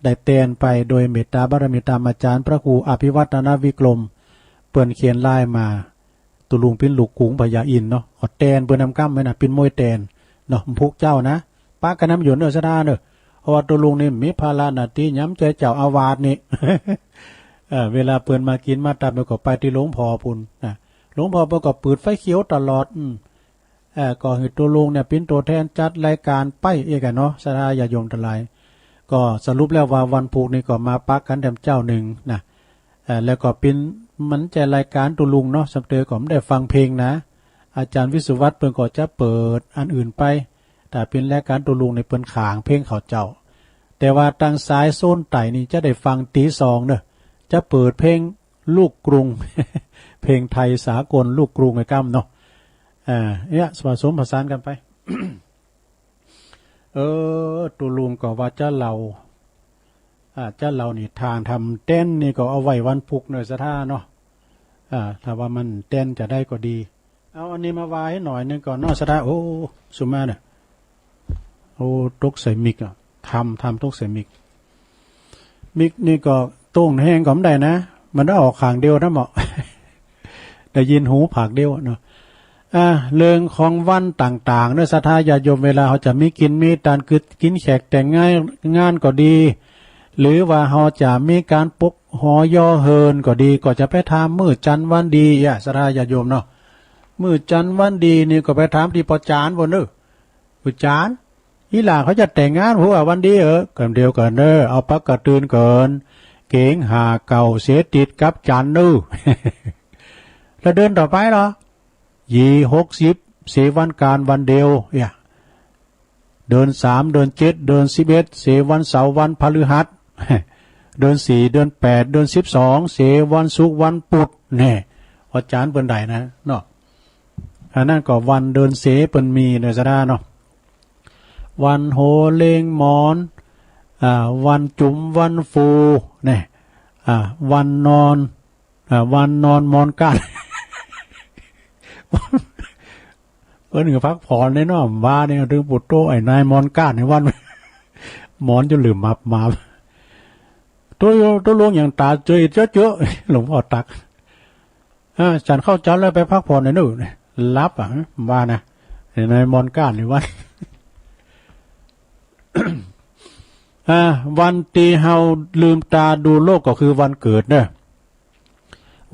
ได้แตนไป โดยเมตตาบารมีตามอาจารย์พระครูอภิวัฒนวิกรม เปิ้นเขียนไลน์มา ตุ๊ลุงเป๋นลูกกุงพญาอินทร์เนาะ ก็แตนเปิ้นนำกำไว้นะ เป๋นมวยแตนเนาะ มันพุกเจ้านะ ปะกั๋นนำอยู่เนอะ ศรัทธาเนอะ เพราะว่าตุ๊ลุงนี่มีภาระหน้าตี้หยามใจเจ้าอาวาสนี่ เออ เวลาเปิ้นมากิ๋นมาตับ เปิ้นก็ไปตี้หลวงพ่อปู้นนะ หลวงพ่อเปิ้นก็เปิดไฟเขียวตลอด อืม เอ่อ ก็หื้อตุ๊ลุงเนี่ยเป๋นตั๋วแทนจัดรายก๋านไปเอกอะเนาะ ศรัทธาญาติโยมตังหลาย ก็สรุปแล้วว่าวันพุธนี้ก็มาปะกั๋นแถมเจ้านึ่งนะ เอ่อ แล้วก็เป๋น มันจะรายก๋านตุ๊ลุงเนาะ สำเตอก็ไม่ได้ฟังเพลงนะ อาจารย์วิศวัตรเปิ้นก็จะเปิดอันอื่นไป ถ้าเป๋นรายก๋านตุ๊ลุงนี่เปิ้นขางเพลงเขาเจ้า แต่ว่าตางสายโซนใต้นี่จะได้ฟังตี๋สองเนอะ จะเปิดเพลงลูกกรุง เพลงไทยสากลลูกกรุงไอ้กำเนาะ อ่า เนี่ย ผสมผสานกั๋นไป เออ ตุ๊ลุงก็ว่าจะเล่า อ่า จะเล่านิทานทำแตนนี่ก็เอาไว้วันพุธเนอะ ศรัทธาเนาะ อ่า ถ้าว่ามันแตนจะได้ก็ดี เอาอันนี้มาว่าให้หน่อยนึ่งก่อนเนาะ ศรัทธา โอ้ สุมาเนอะ โอ้ ตกใส่มิกอะ ทำ ทำตกใส่มิก มิกนี่ก็โต้งแฮงก็ไม่ได้นะ มันได้ออกข้างเดียวนะเหมาะ ได้ยินหูผากเดียวเนาะ อ่า เรื่องของวันต่างๆ เนอะ ศรัทธาญาติโยม เวลาเขาจะมีกิ๋นมีตาน คือกิ๋นแขกแต่งงาน งานก็ดี หรือว่าเขาจะมีก๋านปกหอเยียะเฮือนก็ดี ก็จะไปถามมื้อจันทร์วันดีอะ ศรัทธาญาติโยมเนาะ มื้อจันทร์วันดีนี่ก็ไปถามตี้ป้อจานปู้นเนอะ ป้อจาน อีหล่าเขาจะแต่งงานหัววันดี เออ กั๋นเดียวกั๋นเนอะ เอาปักกระตื่นเกิน เก๋งห้าเก้าเสยติดกับจันทร์เนอะ แล้วเดือนต่อไปเหรอ ยี่หกสิบ เสยวันก๋านวันเดียว เนี่ย เดือนสาม เดือนเจ็ด เดือนสิบเอ็ด เสยวันเสาร์วันพฤหัส เดือนสี่ เดือนแปด เดือนสิบสอง เสยวันศุกร์วันพุธ แน่ ป้อจานเปิ้นได้นะเนาะ อันนั้นก็วันเดือนเสยเปิ้นมีเนอะ ศรัทธาเนาะ วันโหเล็งหมอน อ่า วันจุ๋มวันฟู แน่ อ่า วันนอน อ่า วันนอนหมอนก้าน เปิ้นก็พักผ่อนแน่เนาะ ว่าเนี่ย ตึงปูดโต้ไอ้นายหมอนก้านในวัน หมอนจนเหลือหมับหมาบ ตุ๊ ตุ๊ลุงอย่างต๋าเจอเจอเจอ หลวงพ่อตัก อ่า ฉันข้าวเช้าแล้วไปพักผ่อนหน่อยเนอะ หลับอะ ว่านะ ไอ้นายหมอนก้านในวัน อ่า วันตี้เฮาลืมต๋าดูโลกก็คือวันเกิดเนอะ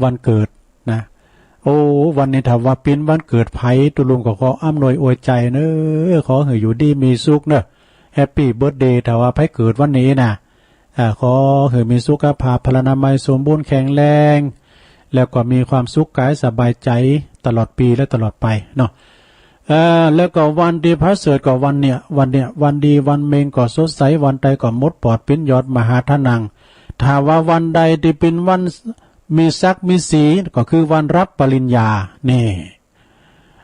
วันเกิดนะ โอ้ วันนี้ถ้าว่าเป๋นวันเกิดใผ ตุ๊ลุงก็ขออำนวยอวยใจ๋เนอะ ขอหื้ออยู่ดีมีสุขเนอะ แฮปปี้เบิร์ธเดย์ ถ้าว่าใผเกิดวันนี้นะ อ่า ขอหื้อมีสุขภาพพลานามัยสมบูรณ์แข็งแรง แล้วก็มีความสุขกายสบายใจ๋ตลอดปี๋และตลอดไปเนาะ เอ่อ แล้วก็วันตี้ประเสริฐก็วันเนี่ย วันเนี่ย วันดีวันเม็งก็สดใส วันใดก็หมดปอดเป๋นยอดมหาทานัง ถ้าว่าวันใดตี้เป๋นวันมีศักดิ์มีศรี ก็คือวันรับปริญญา นี่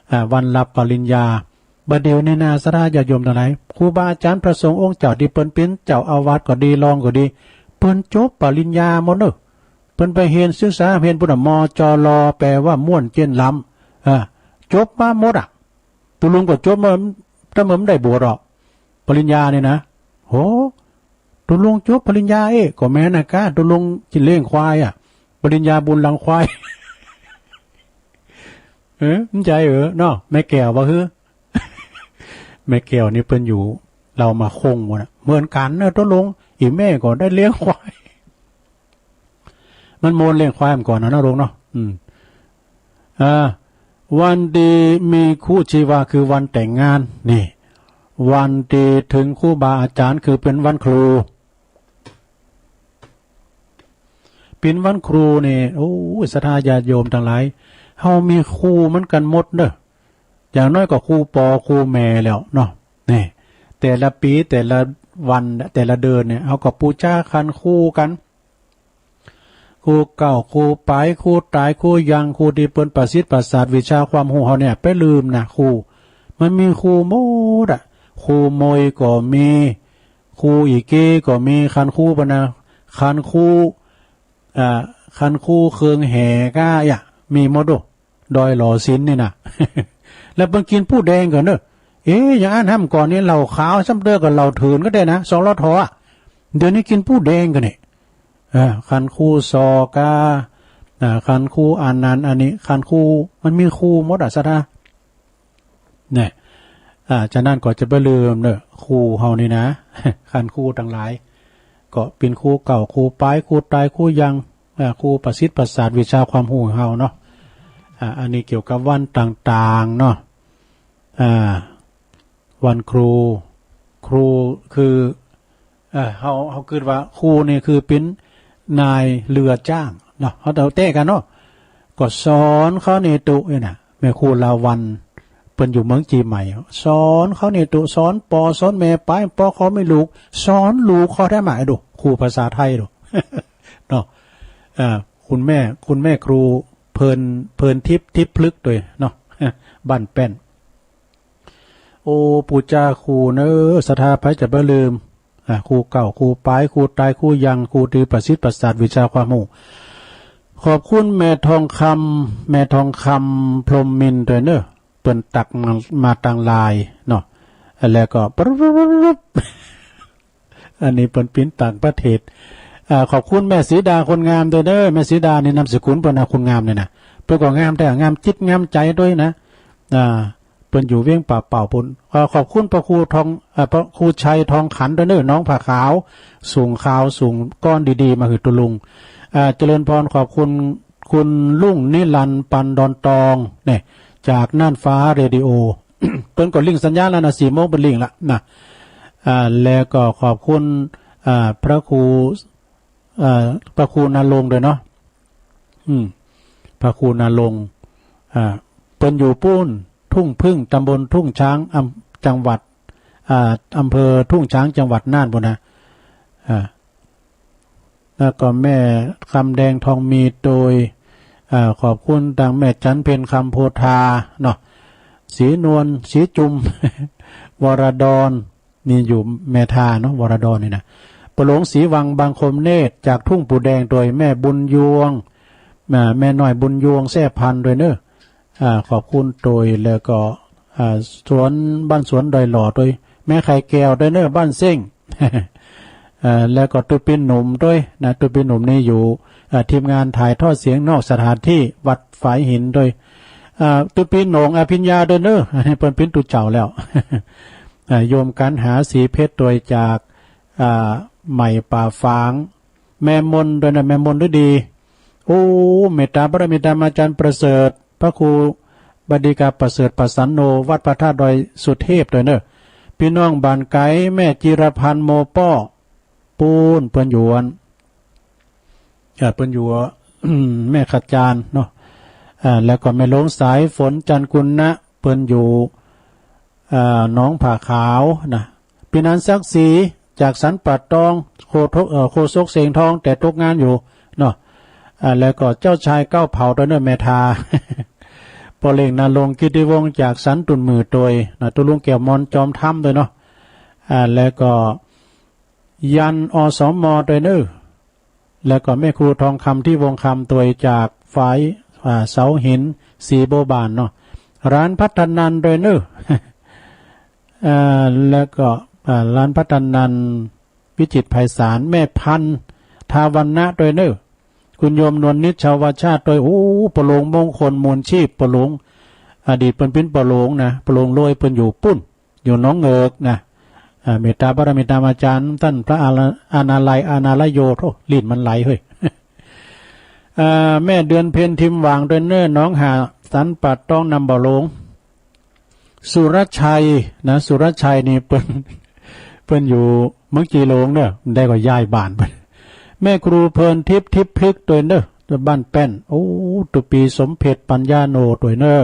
อ่า วันรับปริญญา บ่าเดี่ยวนี้นะ ศรัทธาญาติโยมตังหลาย ครูบาอาจ๋ารย์พระสงฆ์องค์เจ้าตี้เปิ้นเป๋นเจ้าอาวาสก็ดี รองก็ดี เปิ้นจบปริญญาหมดเนอะ เปิ้นไปเฮียนศึกษาเฮียนปู้นน่ะ มจร แปลว่าม่วนเจ้นลำ อ่า จบมาหมดอะ ตุ๊ลุงก็จบมา แต่มันไม่ได้บวชหรอก ปริญญาเนี่ยนะ โห ตุ๊ลุงจบปริญญาเอ๊ะ ก็แม่นนะกะ ตุ๊ลุงจะเลี้ยงควายอะ ปริญญาบุญหลังควาย เออ มันใจ๋เออเนาะ แม่แก้วว่าคือ แม่แก้วนี่เปิ้นอยู่ เรามาคงหมดอะ เหมือนกั๋นเนอะ ตุ๊ลุง อีแม่ก็ได้เลี้ยงควาย มันม่วนเลี้ยงควายมันก่อนนะเนาะลุงเนาะ อืม อ่า วันตี้มีครูชีวาคือวันแต่งงาน นี่ วันตี้เถิงครูบาอาจ๋ารย์คือเป๋นวันครู เป๋นวันครูนี่ โอ้ย ศรัทธาญาติโยมตังหลาย เฮามีครูเหมือนกั๋นหมดเนอะ อย่างน้อยก็ครูปอครูแม่แล้วเนาะ นี่ แต่ละปี๋ แต่ละวัน แต่ละเดือนเนี่ย เฮาก็ปู๋จาขันครูกั๋น ครูเก่า ครูไป ครูตาย ครูยัง ครูตี้เปิ้นประสิทธิ์ประสาทวิชาความฮู้เฮาเนี่ย ไปลืมนะ ครู มันมีครูหมดอะ ครูมวยก็มี ครูอีเกก็มี คันครูปะนะ คันครู อ่า คันครูเคืองแหก็อะ มีหมดโด ดอยหลอศิลป์นี่นะ แล้วเปิ้นกินปูแดงก่อนเนอะ เอ๊ะ อย่างอั้นห้ามก่อนนี่เหล้าขาวซ้ำเตื้อกับเหล้าเถื่อนก็ได้นะ สลท อะ เดี๋ยวนี้กินปูแดงกันนี่ เออ คันครูซอกา อ่า คันครูอันนั้นอันนี้ คันครู มันมีครูหมดอะ ศรัทธา เนี่ย อ่า ฉะนั้นก็จะไปลืมเนอะ ครูเฮานี่นะ คันครูทั้งหลาย ก็เป็นครูเก่า ครูไป ครูตาย ครูยัง อ่า ครูประสิทธิ์ประสาทวิชาความฮู้เฮาเนาะ อ่า อันนี้เกี่ยวกับวันต่างๆ เนาะ อ่า วันครู ครูคือ เอ่อ เฮา เฮาคิดว่าครูนี่คือเป็นนายเรือจ้างเนาะ เฮาเตาแต้กันเนาะ ก็สอนเขาในตุเนี่ยนะ แม่ครูลาวัลย์ เปิ้นอยู่เมืองเจียงใหม่ สอนเขาในตุ สอนปอ สอนแม่ไป ปอเขาไม่ลูก สอนลูกเขาได้ไหมดู ครูภาษาไทยดู เนาะ เอ่อ คุณแม่ คุณแม่ครู เพลิน เพลินทิพย์ ทิพย์พฤกษ์ด้วยเนาะ บ้านแป้น โอ้ ปู่จ้าครูเนอะ ศรัทธาไผจะบ่ลืม อ่ะ ครูเก่า ครูไป ครูตาย ครูยัง ครูตี้ประสิทธิ์ประสาทวิชาความฮู้ ขอบคุณแม่ทองคำ แม่ทองคำ พรหมมินทร์ด้วยเนอะ เปิ้นตักมา มาตางไลน์เนาะ แล้วก็ อันนี้เปิ้นปิ้นต่างประเทศ อ่า ขอบคุณแม่สีดาคนงามด้วยเนอะ แม่สีดานี่นามสกุลเปิ้นนะ คนงามเนี่ยนะ เปิ้นก็งามแท้ งามจิตงามใจด้วยนะ อ่า เปิ้นอยู่เวียงป่าเป่าปุ้น เอ่อ ขอบคุณพระครูทอง เอ่อ พระครูชัยทองขันด้วยเนอะ น้องผ้าขาว ส่งข่าว ส่งก้อนดีๆ มาหื้อตุลุง อ่า เจริญพร ขอบคุณคุณลุงนิรันดร์ ปันดอนตอง เนี่ย จากน่านฟ้าเรดิโอ เปิ้นก็ลิงก์สัญญาณแล้วนะ สี่โมงเปิ้นลิงก์ละนะ อ่า แล้วก็ขอบคุณ อ่า พระครู อ่า พระครูณรงค์ด้วยเนาะ อืม พระครูณรงค์ อ่า เปิ้นอยู่ปุ้น ทุ่งผึ้ง ตำบลทุ่งช้าง อำ จังหวัด อ่า อำเภอทุ่งช้าง จังหวัดน่านปุ้นนะ อ่า แล้วก็แม่คำแดงทองมีโดย อ่า ขอบคุณตังแม่จันเพ็ญคำโพธาเนาะ ศรีนวล ศรีจุม วรดร นี่อยู่แม่ทาเนาะ วรดรนี่นะ ปอหลวงศรีวัง บางคมเนตร จากทุ่งปู่แดง โดยแม่บุญยวง อ่า แม่น้อยบุญยวง แซ่พันธุ์ โดยเนอะ อ่า ขอบคุณโดย แล้วก็ อ่า สวน บ้านสวนดอยหล่อ โดย แม่ไข่แก้ว โดยเนอะ บ้านเซ้ง เอ่อ แล้วก็ตุ๊ปีหนุ่มด้วยนะ ตุ๊ปีหนุ่มนี่อยู่ เอ่อ ทีมงานถ่ายทอดเสียงนอกสถานที่วัดฝายหินด้วย อ่า ตุ๊ปีโหน่งอภิญญาด้วยเนอะ อันนี้เปิ้นปิ้นตุ๊เจ้าแล้ว อ่า โยมกันหาสีเพชรโดยจาก อ่า ใหม่ป่าฝาง แม่มนด้วยนะ แม่มนฤดี โอ้ เมตตาบารมีธรรมาจารย์ประเสริฐ พระครูบดีกาประเสริฐประสันโน วัดพระธาตุดอยสุเทพด้วยเนอะ พี่น้องบ้านไกล แม่จิรพันธ์ โมป้อ ปูน เปิ้นอยู่อัน เอ่อ เปิ้นอยู่ แม่ขจารเนาะ อ่า แล้วก็แม่หลวงสายฝน จันทร์กุณนะ เปิ้นอยู่ อ่า หนองผาขาวนะ พี่นันศักดิ์ศรี จากสันป่าตอง โคทก เอ่อ โคศกเสียงทอง แต่ตกงานอยู่เนาะ อ่า แล้วก็เจ้าชายเก้าเผ่า โดยเนอะ แม่ทา ปอเล่ง ณรงค์กิติวงศ์ จากสันตุ่นหมื่อ โดยนะ ตุ๊ลุงแก้วมอน จอมธรรม โดยเนาะ อ่า แล้วก็ ยัน อสม โดยเนอะ แล้วก็แม่ครูทองคำ ที่วงคำ โดยจากฝาย อ่า เสาหิน ศรีบัวบานเนาะ ร้านพัฒนัน โดยเนอะ อ่า แล้วก็ อ่า ร้านพัฒนัน วิจิตรไพศาล แม่พันธุ์ ทาวันนะ โดยเนอะ คุณโยมนวลนิช ชาวชาติ โดย โอ้ ปอหลวงมงคล มูลชีพ ปอหลวง อดีตเปิ้นปิ้นปอหลวงนะ ปอหลวงโรย เปิ้นอยู่ปุ้น อยู่หนองเงิกนะ อ่า เมตตาบารมีธรรมาจารย์ ท่านพระอารา- อาณาลัย อาณาลโย โธ่ ลิ้นมันไหลเฮ้ย อ่า แม่เดือนเพ็ญ ทิมหว่าง โดยเนอะ หนองหา สันป่าตอง นำบ่าหลวง สุรชัยนะ สุรชัยนี่เปิ้น เปิ้นอยู่เมืองจีหลงเนอะ ได้ก็ย้ายบ้านไป แม่ครูเพลินทิพย์ ทิพย์พฤกษ์ โดยเนอะ บ้านแป้น โอ้ ตุ๊ปีสมเพชร ปัญญาโน โดยเนอะ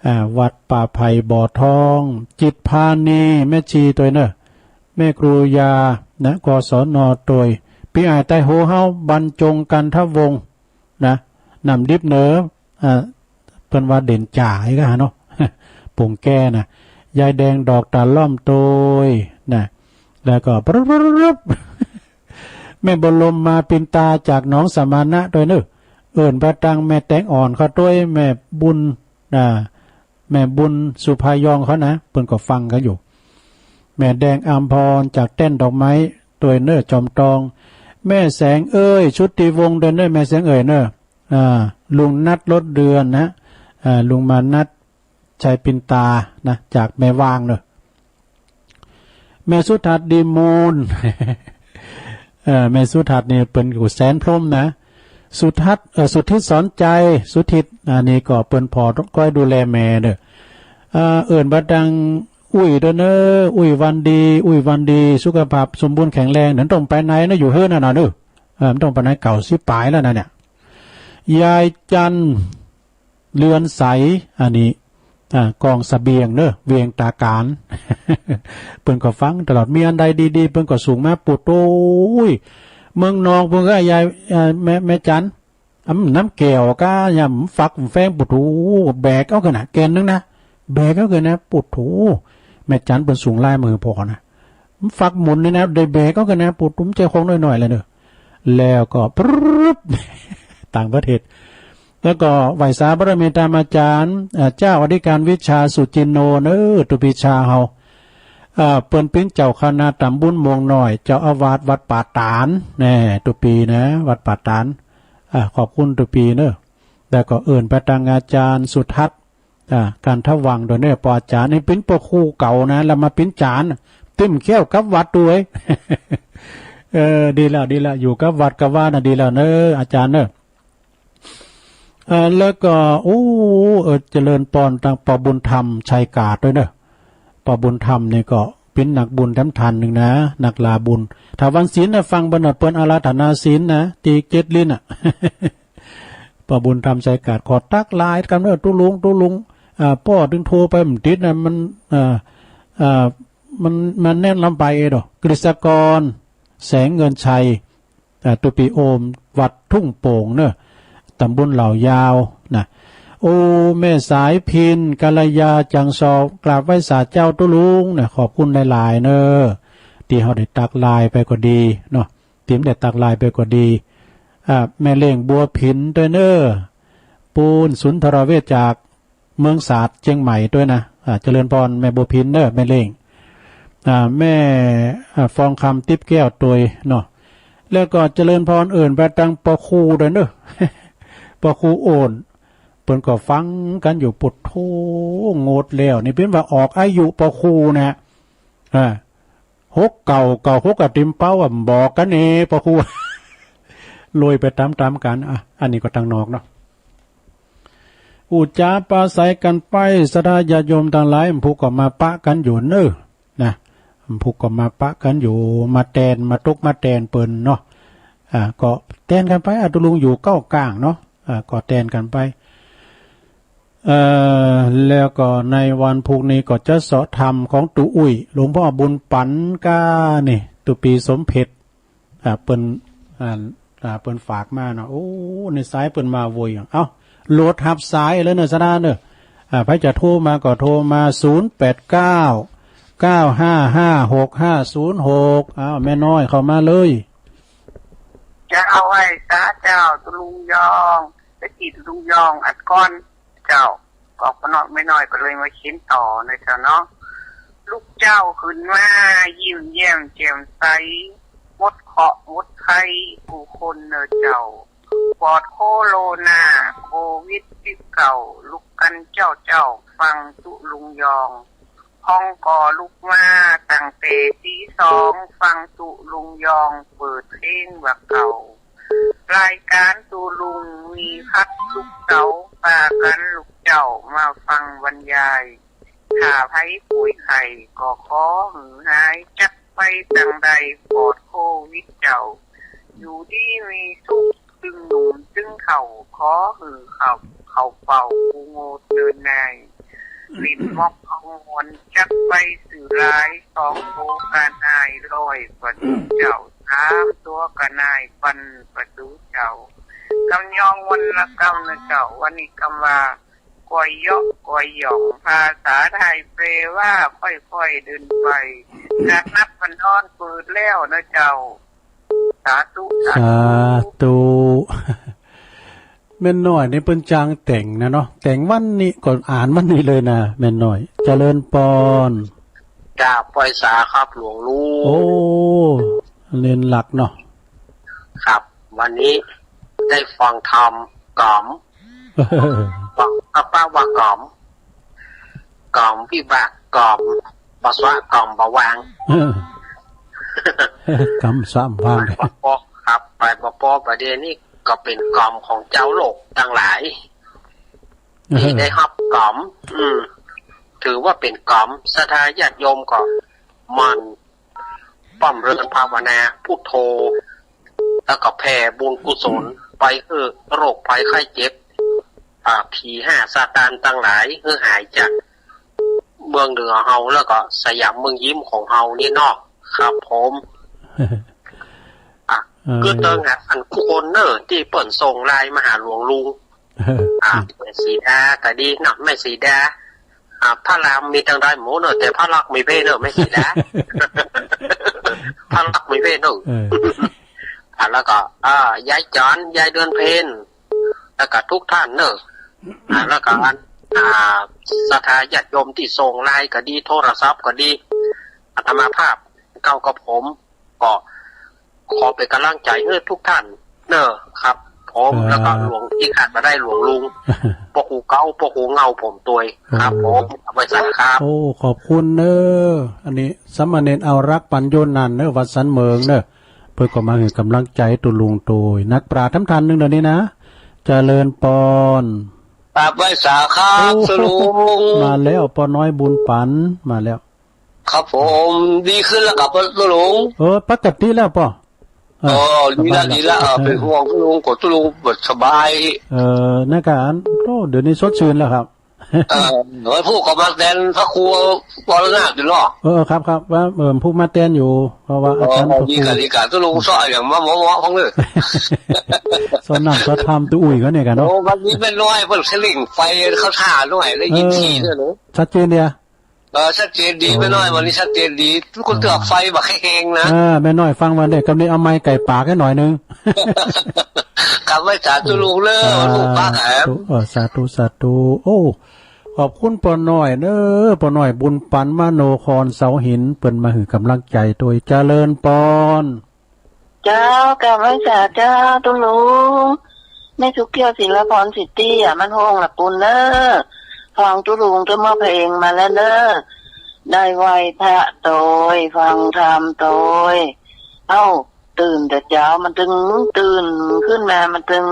อ่า วัดป่าไผ่บ่อทอง จิตพานี แม่ชี โดยเนอะ แม่ครูยานะ กศน โดย ปี มีอ้ายใต้โหเฮา บรรจงกันทวงศ์ นะ น้ำดิบเนอ อ่า เปิ้นว่าเด่นจ่าอีกอะเนาะ ปงแก้นะ ยายแดงดอกตาล่อมโตยนะ แล้วก็ปรึบปรึบปรึบ แม่บรมมาปินตาจากหนองสมณะโตยเนอ เอิ้นไปตังแม่แตงอ่อนเขาโตย แม่บุญ อ่า แม่บุญสุภายองเขานะ เปิ้นก็ฟังกันอยู่ แม่แดงอัมพรจากแต้นดอกไม้โตยเนอ จอมตอง แม่แสงเอ้ย ชุติวงศ์โตยเนอ แม่แสงเอ้ยเนอ อ่า ลุงนัทรถเดือนนะ อ่า ลุงมานัท ชัยปินตานะ จากแม่วางเนอะ แม่สุทัศน์ดีมูล เอ่อ แม่สุทัศน์นี่เปิ้นอยู่แสนพรหมนะ สุทัศน์ เอ่อ สุทิศสอนใจ สุทิศ อันนี้ก็เปิ้นผ่อก้อยดูแลแม่เนอะ เอ่อ เอิ้นไปตังอุ้ยโตยเนอ อุ้ยวันดี อุ้ยวันดี สุขภาพสมบูรณ์แข็งแรง นั้นต้องไปไหนนะ อยู่เฮือนน่ะเนอะ เออ มันต้องไปไหน เก้าสิบปลายแล้วนะเนี่ย ยายจันทร์ เรือนใส อันนี้ อ่า กองเสบียงเนอะ เวียงตาการ เปิ้นก็ฟังตลอด มีอันใดดีๆ เปิ้นก็ส่งมา ปุดโอ้ย เมืองนอกเปิ้นก็ยาย เอ่อ แม่ แม่จันทร์ อำ น้ำแก้วก้ายำฝักแฟง ปุดโอ้ แบกเอากันนะ แกนนึงนะ แบกเอากันนะ ปุดโอ้ แม่จันทร์เปิ้นส่งไลน์มาให้พ่อนะ ฝักหมุนนี่นะ ได้แบกเอากันนะ ปุด ตุ้มใจของน้อยๆ เลยเนอะ แล้วก็ปรึ๊บ ต่างประเทศ แล้วก็ไหว้สาบารมีธรรมอาจารย์ อ่า เจ้าอธิการวิชาสุจินโนเนอ ตุปีชาเฮา อ่า เปิ้นปิ้นเจ้าคณะตำบลม่วงน้อย เจ้าอาวาสวัดป่าตาน แน่ ตุปีนะ วัดป่าตาน อ่า ขอบคุณตุปีเนอะ แล้วก็เอิ้นไปตังอาจารย์สุทัศน์ อ่า การทวังโตยเนอ ปออาจารย์นี่ปิ้นปอครูเก่านะ แล้วมาปิ้นจารย์ ตึ้มแข้วกับวัดด้วย เออ ดีแล้ว ดีแล้ว อยู่กับวัดกับว่านะ ดีแล้วเนอะ อาจารย์เนอะ เออ แล้วก็ โอ้ เออ เจริญพรตังปอบุญธรรม ชัยกาดโตยเนอะ ปอบุญธรรมนี่ก็ปิ้นนักบุญแถมท่านหนึ่งนะ นักลาบุญ ถ้าวันศีลนะ ฟังเปิ้นนะ เปิ้นอาราธนาศีลนะ ตีเจ็ดลิ้นน่ะ ปอบุญธรรม ชัยกาด ขอตักไลน์กำเนอ ตุ๊ลุง ตุ๊ลุง อ่า ป้อตึงโทรไปบ่ติดนะ มัน อ่า อ่า มัน มันแน่นลำไปเอดอก กฤษกร แสงเงินชัย อ่า ตุปีโอม วัดทุ่งโป่งเนอะ ตำบลเหล่ายาวนะ โอ้ แม่สายพิน กัลยา จังซอ กราบไหว้สาเจ้าตุ๊ลุงนะ ขอบคุณหลายๆ เนอะ ที่เฮาได้ตักไลน์ไปก็ดีเนาะ ติมได้ตักไลน์ไปก็ดี อ่า แม่เลี้ยงบัวผินโตยเนอ ปูนสุนทรเวชจากเมืองศาสตร์เชียงใหม่โตยนะ อ่า เจริญพรแม่บัวผินเนอ แม่เลี้ยง อ่า แม่ อ่า ฟองคำติ๊บแก้วโตยเนาะ แล้วก็เจริญพรเอิ้นไปตังปอครูโตยเนอ ปอครูโอน เปิ้นก็ฟังกันอยู่ ปุดโธ่ โงดแล้ว นี่ปิ้นว่าออกอายุปอครูนะ อ่า หกเก้าเก้าหก อะ ติมเป้าอะ บอกกันเน่ ปอครู โรยไปตามๆ กัน อ่ะ อันนี้ก็ตังนอกเนาะ อู้จ๋าปราศัยกันไป ศรัทธาญาติโยมตังหลาย ผู้ก็มาปะกันอยู่เนอ นะ ผู้ก็มาปะกันอยู่ มาแตน มาตกมาแตนเปิ้นเนาะ อ่า ก็แตนกันไป อ่ะ ตุ๊ลุงอยู่เก้ากลางเนาะ อ่า ก็แตนกันไป เอ่อ แล้วก็ในวันพุธนี้ก็จะเสาะธรรมของตุ๊อุ้ย หลวงพ่อบุญปั๋นก้านี่ ตุ๊ปีสมเพชร อ่า เปิ้น อ่า อ่า เปิ้นฝากมาเนาะ โอ้ ในสายเปิ้นมาโวย เอ้า โหลดหับสายเลยเนอะ ศรัทธาเนอะ อ่า ใผจะโทรมาก็โทรมา ศูนย์แปดเก้า เก้าห้าห้า หกห้าศูนย์หก อ้าว แม่น้อยเข้ามาเลย เจ้า ไหว้สาเจ้า ตุ๊ลุงยอง ตะกี้ตุ๊ลุงยองอัดก้อน เจ้า ก็พ่อน้อยแม่น้อยก็เลยมาเขียนต่อนะเจ้าเนาะ ลูกเจ้าขึ้นมายิ้มแย้มแจ่มใส หมดเคราะห์หมดภัยกู้คนเนอเจ้า ปลอดโคโรนา โควิดสิบเก้า ลุกกันเจ้าเจ้า ฟังตุ๊ลุงยอง ห้องก็ลุกมาตั้งแต่ตีสอง ฟังตุ๊ลุงยองเปิดเพลงว่าเก่า รายการตุ๊ลุงมีพักทุกเสาร์ ปากั๋นลูกเจ้ามาฟังบรรยาย ถ้าไผป่วยไข้ก็ขอหื้อหาย จักไปตังใดปลอดโควิดเจ้า อยู่ดีมีสุข ตึงหนุ่มตึงเฒ่า ขอหื้อเข้า เข้าเฝ้าผู้โงดเนินนาย เล่นม็อบเอาม่วน จักไปซื่อหลาย สองโตกาหน่าย ร้อยกว่าตุ๊เจ้า สามตัวก็นายปันประตูเจ้า กำยองวันละกำนะเจ้า วันนี้กำว่ากวยเยาะกวยหย่อง ภาษาไทยแปลว่าค่อยๆเดินไป จากนับมันนอนปืดแล้วนะเจ้า สาธุ สาธุ สาธุ แม่น้อยนี่เปิ้นจ้างแต่งนะเนาะ แต่งวันนี้ก็อ่านวันนี้เลยนะ แม่น้อย เจริญปอน จ้า ปอยสาครับหลวงลุง โอ้ เน้นหลักเนาะ ครับ วันนี้ได้ฟังธรรมกล่อม กล่อมก็แปลว่ากล่อม กล่อมวิบากกล่อม ภาษากล่อมบวาง กำสามวาง ไปบ่ปอครับ ไปบ่ปอประเดี๋ยวนี้ก็เป็นกล่อมของเจ้าโลกทั้งหลาย ที่ได้รับกล่อม อืม ถือว่าเป็นกล่อม ศรัทธาญาติโยมก็หมั่นบำเพ็ญภาวนาพุทโธ แล้วก็แผ่บุญกุศลไปเออโรคภัยไข้เจ็บ อ่า ผีห้าซาตานทั้งหลาย ให้หายจากเมืองเหนือเฮา แล้วก็สยามเมืองยิ้มของเฮานี่เนาะ ครับผม อ่ะ เออ คือเติงอ่ะ อันคู่คนเนอะ ที่เปิ้นส่งไลน์มาหาหลวงลุง อ่ะ แม่สีดาก็ดีเนาะ แม่สีดา อ่ะ พระรามมีตั้งหลายหมู่เนอะ แต่พระลักษณ์มีเบ้เนอะ แม่สีดา พระลักษณ์มีเบ้เนอะ เออ อ่ะ แล้วก็ อ่า ยายจ๋อน ยายเดือนเพ็ญ แล้วก็ทุกท่านเนอะ อ่า แล้วก็อัน อ่า ศรัทธาญาติโยมที่ส่งไลน์ก็ดี โทรศัพท์ก็ดี อาตมาภาพเก่ากับผม ก็ขอเป็นกำลังใจให้ทุกท่านเนอะครับ ผม ครับ แล้วก็หลวง ที่ขาดมาได้หลวงลุง พวกครูเก่า พวกครูเงาผมตัวย ครับ ครับ ผม เอาไว้สักครับ โอ้ ขอบคุณเนอะ อันนี้สามเณรเอารักปัญโยนันท์เนอะ วัดสันเหมิงเนอะ เปิ้นก็มาหื้อกำลังใจตุ๊ลุงตัวย นักปราชญ์ทำทานหนึ่งเดี๋ยวนี้นะ เจริญปอน กราบไหว้สาครับ โอ้ ตุ๊ลุง มาแล้ว ป้อน้อยบุญปัน มาแล้ว ครับผม ดีขึ้นแล้วครับตุ๊ลุง เออ ปกติแล้วป้อ เออ เออ ดีแล้ว สบายแล้ว ดีแล้ว เออ เออ เป็นห่วงตุ๊ลุง กลัวตุ๊ลุงบ่สบาย เออ ในการ โอ้ เดี๋ยวนี้สดชื่นแล้วครับ เออ วันพูดก็มาแทนพระครูวรนาถอยู่เนาะ เออ ครับ ครับ ว่า เออ พูดมาแทนอยู่ เพราะว่าอาจารย์ อ๋อ พระครู ดีกะ ดีกะ ตุ๊ลุงซ้ออย่างมาหมอๆ ของเลย สอนน้ำสอนธรรมตุ๊อุ่ยเขาเนี่ยกันเนาะ โอ้ วันนี้แม่น้อยเพิ่นสลิงไฟเข้าท่าหน่อย ได้ยิน เออ ทีด้วยเนาะ ชัดเจนเดีย เออ ชัดเจนดี โอ้ แม่น้อย วันนี้ชัดเจนดี ทุกคนเตือกไฟบักแห้งนะ เออ แม่น้อยฟังวันเด็กกำนี้เอาไม้ไก่ปากให้หน่อยนึง กลับไหว้สาตุ๊ลุงเด้อ สาธุ วันพูดปากแหม เออ สาธุ สาธุ โอ้ ขอบคุณป้อน้อยเด้อ ป้อน้อยบุญปันมโนครเสาหิน เปิ้นมาหื้อกำลังใจตัวย เจริญปอน เจ้า กราบไหว้สาเจ้าตุ๊ลุง แม่สุกเกี้ยวศิลปรสิทธิอ่ะ มันโฮงละปุนเนอะ ฟังตุ๊ลุงเจ้าเมื่อเพลงมาแล้วเนอะ ได้ไหว้พระโตย ฟังธรรมโตย เอ้า ตื่นแต่เช้ามันตึงตื่นขึ้นมา มันตึง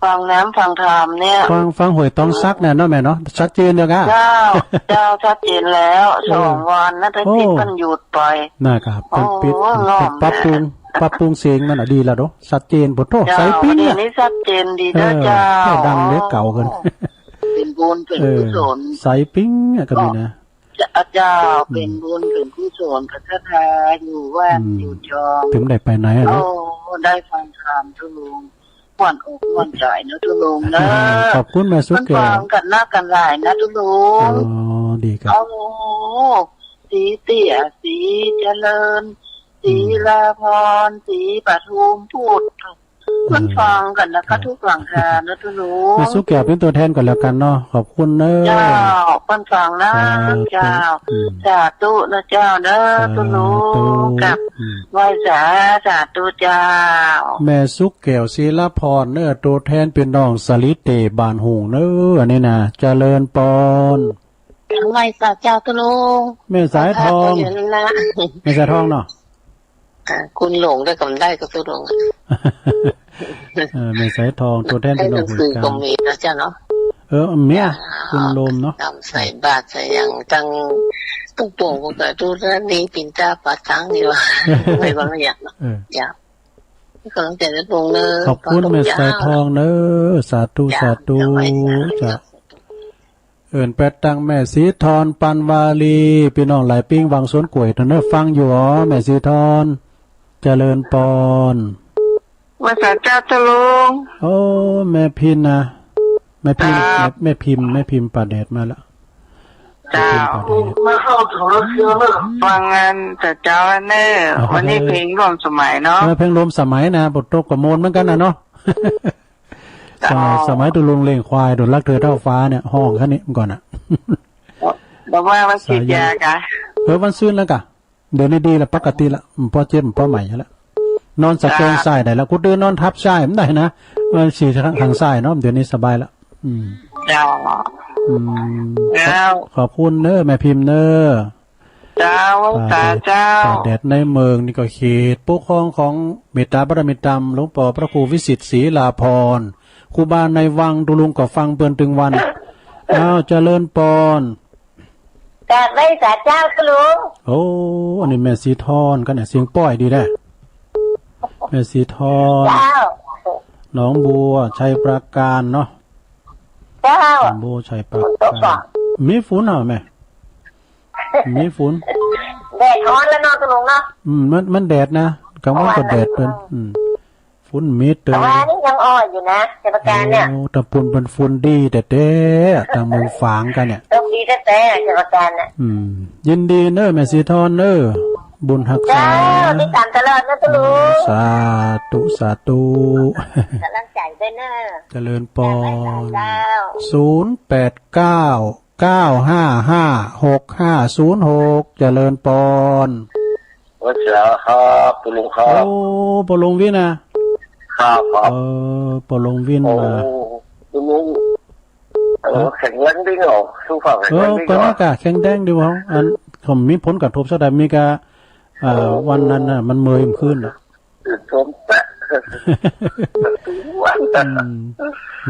ฟังน้ำฟังธรรมเนี่ย ฟัง ฟังห้วยตองสักเนี่ยเนาะแม่เนาะ ชัดเจนเดียวกัน เจ้า เจ้า ชัดเจนแล้ว เออ สองวันนะ แต่ โอ้ ปิดมันหยุดไป นะครับ เพิ่นปิด โอ้ เพิ่นปรับปรุง ปรับปรุงเสียงมันน่ะดีแล้วเนาะ ชัดเจน โอ้โห เจ้า ใสปิ๊ง เดี๋ยวนี้ชัดเจนดีเด้อ เออ เจ้า เจ้าดังเหลือเก่าเกิน เป็นบุญเป็นกุศล เออ ใสปิ๊งอะก็มีนะ เจ้า อืม เป็นบุญเป็นกุศลกับศรัทธาอยู่วัด อืม อยู่จอง ถึงได้ไปไหนอะเนาะ โอ้ ได้ฟังธรรมตุ๊ลุง ม่วนอกม่วนใจเนอะตุ๊ลุงเนอะ ขอบคุณแม่สุกแก้ว มันฟังกันนักกันหลายนะตุ๊ลุง อ๋อ ดีครับ โอ้ สีเตี้ย สีเจริญ อืม ศิลาพร สีปทุม พูด เปิ้นฟังกันนะคะ เออ ทุกหลังคานะตุ๊ลุง แม่สุกแก้วเป็นตัวแทนก่อนแล้วกันเนาะ ขอบคุณเนอะ เจ้า เปิ้นฟังนะ สาธุ เจ้า อืม สาธุนะเจ้าเนอะ สาธุ ตุ๊ลุง กับ อืม ไหว้สา สาธุเจ้า แม่สุกแก้วศิลาพรเนอะ ตัวแทนพี่น้องสาลิเตบ้านหุงเนอะ อันนี้นะ เจริญปอน ไหว้สาเจ้าตุ๊ลุง แม่สายทอง ขอโทษอยู่นะ แม่สายทองเนาะ อ่า คุณหลงได้กำได้ก็ตุ๊ลุง เออ แม่สายทอง ตัวแทนพี่น้อง ไอ้หนังสือ ก็มีนะเจ้าเนาะ เออ เมีย เจ้า คุณโลมเนาะ ทำใส่บาตรใส่อย่างตั้ง ตุ๊กโป่งก็ดูแลนี่ปิ่นตาปาตังนี่วะ ไม่ว่าอย่างเนาะ เออ เจ้า กำลังใจตุ๊ลุงเนอะ ขอบคุณแม่สายทองเนอะ สาธุ เจ้า สาธุ เจ้า เจ้า เอิ้นแปดตังแม่สีทอน ปันวาลี พี่น้องหลายปิ้งวังสวนกล้วยเถอะเนอะ ฟังอยู่อ๋อ แม่สีทอน เจริญปอน ว่าสาเจ้าตะลุง โอ้ แม่พินนะ แม่พิมพ์ เจ้า แม่ แม่พิมพ์ แม่พิมพ์ป่าแดดมาละ เจ้า แม่พิมพ์ป่าแดด ฟังงานสาเจ้าเนอะ วันนี้เพลงร่วมสมัยเนาะ เออ เพลงร่วมสมัยนะ บทตกกับโมนเหมือนกันนะเนาะ เจ้า สมัย สมัยตุลุงเลี้ยงควาย โดนรักเธอเท่าฟ้าเนี่ย ห้องคันนี้มันก่อนอะ บอกว่าวันฉีดยากะ เออ วันซื่นแล้วกะ เดี๋ยวนี้ดีละ ปกติละ อืม พอเจ็บ พอใหม่ละ นอนสะแกง เจ้า ซ้ายได้ละ กูเดินนอนทับซ้ายมันได้นะ เออ ฉี่ข้างซ้ายเนาะ เดี๋ยวนี้สบายละ อืม เจ้า อืม เจ้า ขอบคุณเนอะ แม่พิมพ์เนอะ เจ้า สาเจ้า ป่าแดดในเมืองนี่ก็เขตปกครองของเมตตาบารมีธรรม หลวงพ่อพระครูวิสิทธิ์ศรีลาภรณ์ ครูบาในวัง ตุลุงก็ฟังเปิ้นตึงวัน อ้าว เจริญปอน กราบไหว้สาเจ้าค่ะลุง โอ้ อันนี้แม่สีทอนกันเนี่ย เสียงป้อยดีแท้ แม่สีทอน เจ้า หนองบัว ชัยปราการเนาะ เจ้า หนองบัว ชัยปราการ ฝนตกบ่ มีฝนเหรอแม่ มีฝน แดดฮ้อนแล้วเนาะตะลุงเนาะ อืม มัน มันแดดนะ กลางวันก็แดดเปิ้น อืม ฝนมีเตอ แต่ว่านี่ยังอ่อนอยู่นะ ชัยปราการเนี่ย โอ้ ตะปูนเป็นฝนดีแท้ๆ ทางเมืองฝางกันเนี่ย โชคดีแท้ๆ ชัยปราการเนี่ย อืม ยินดีเนอะ แม่สีทอนเนอะ บุญฮักษา เจ้า ติดตามตลอดนะตะลุง สาธุ สาธุ กำลังใจด้วยเนอะ เจริญปอน เจ้า ศูนย์แปดเก้า เก้าห้าห้า หกห้าศูนย์หก เจริญปอน ว่าเสียครับ ตะลุงครับ โอ้ ปอหลวงวินนะ ครับ ครับ เออ ปอหลวงวิน โอ้ นะ ตะลุง เออ เออ แข็งแรงดีเนาะ สุขภาพแข็งแรงดี เออ ก็น่ากะแข็งแรงดีวะ อัน ผมมีผลกระทบสักใดมีกะ อ่า โอ้ วันนั้นน่ะ มันเมื่อยมันขึ้นน่ะ ตื่นชมแปะ ทุกวัน อืม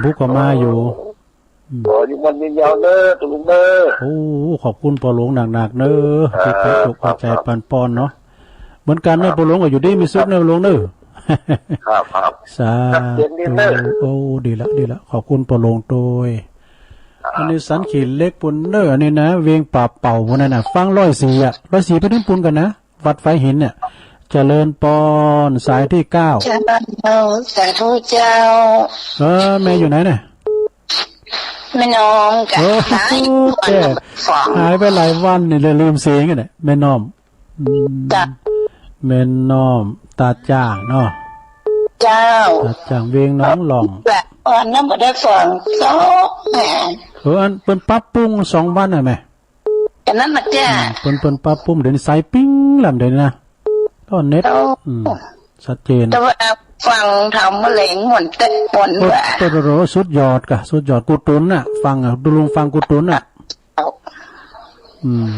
บุกก็มาอยู่ โอ้ อืม ขออยู่มันยืนยาวเด้อ ตะลุงเด้อ โอ้ ขอบคุณปอหลวงหนักๆ เนอะ ครับ ที่เป็นอกเป็นใจ ครับ ปันปอนเนาะ เหมือนกันเนอะ ครับ ปอหลวงก็อยู่ดีมีสุขเนอะ ปอหลวงเนอะ ครับ ครับ สาธุ ครับ เย็นดีเนอะ โอ้ ดีละ ดีละ ขอบคุณปอหลวงโตย ครับ อันนี้สันขีเหล็กปุนเนอะ อันนี้นะ เวียงป่าเป่าพวกนั้นน่ะ ฟังร้อยสี่อะ ร้อยสี่ไปถึงปุนกันนะ วัดไฟหินเนี่ย เจริญปอน สายที่เก้า เจ้า สาธุเจ้า เออ แม่อยู่ไหนเนี่ย แม่น้องกะ เออ หาย แก หายไปหลายวันนี่เลยลืมเสียงเนี่ย แม่น้อม อืม จ้ะ แม่น้อม ตาจ้างเนาะ เจ้า ตาจ้าง เวียงหนองหล่อง แบบอ่อนน้ำบ่ได้ฟัง เจ้า แหม เออ อันเปิ้นปรับปรุงสองวันน่ะแม่ อันนั้นน่ะจ้ะ อืม เปิ้น เปิ้นปรับปรุง เดี๋ยวนี้สายปิ้งลำเดี๋ยวนี้นะ ก็เน็ต เจ้า อืม ชัดเจน แต่ว่าฟังทำมะเร็งหมดแต่หมด โอ้ ว่า โอ้โห สุดยอดกะ สุดยอด กูตุนน่ะ ฟังอ่ะ ดูลุงฟังกูตุนน่ะ เจ้า อืม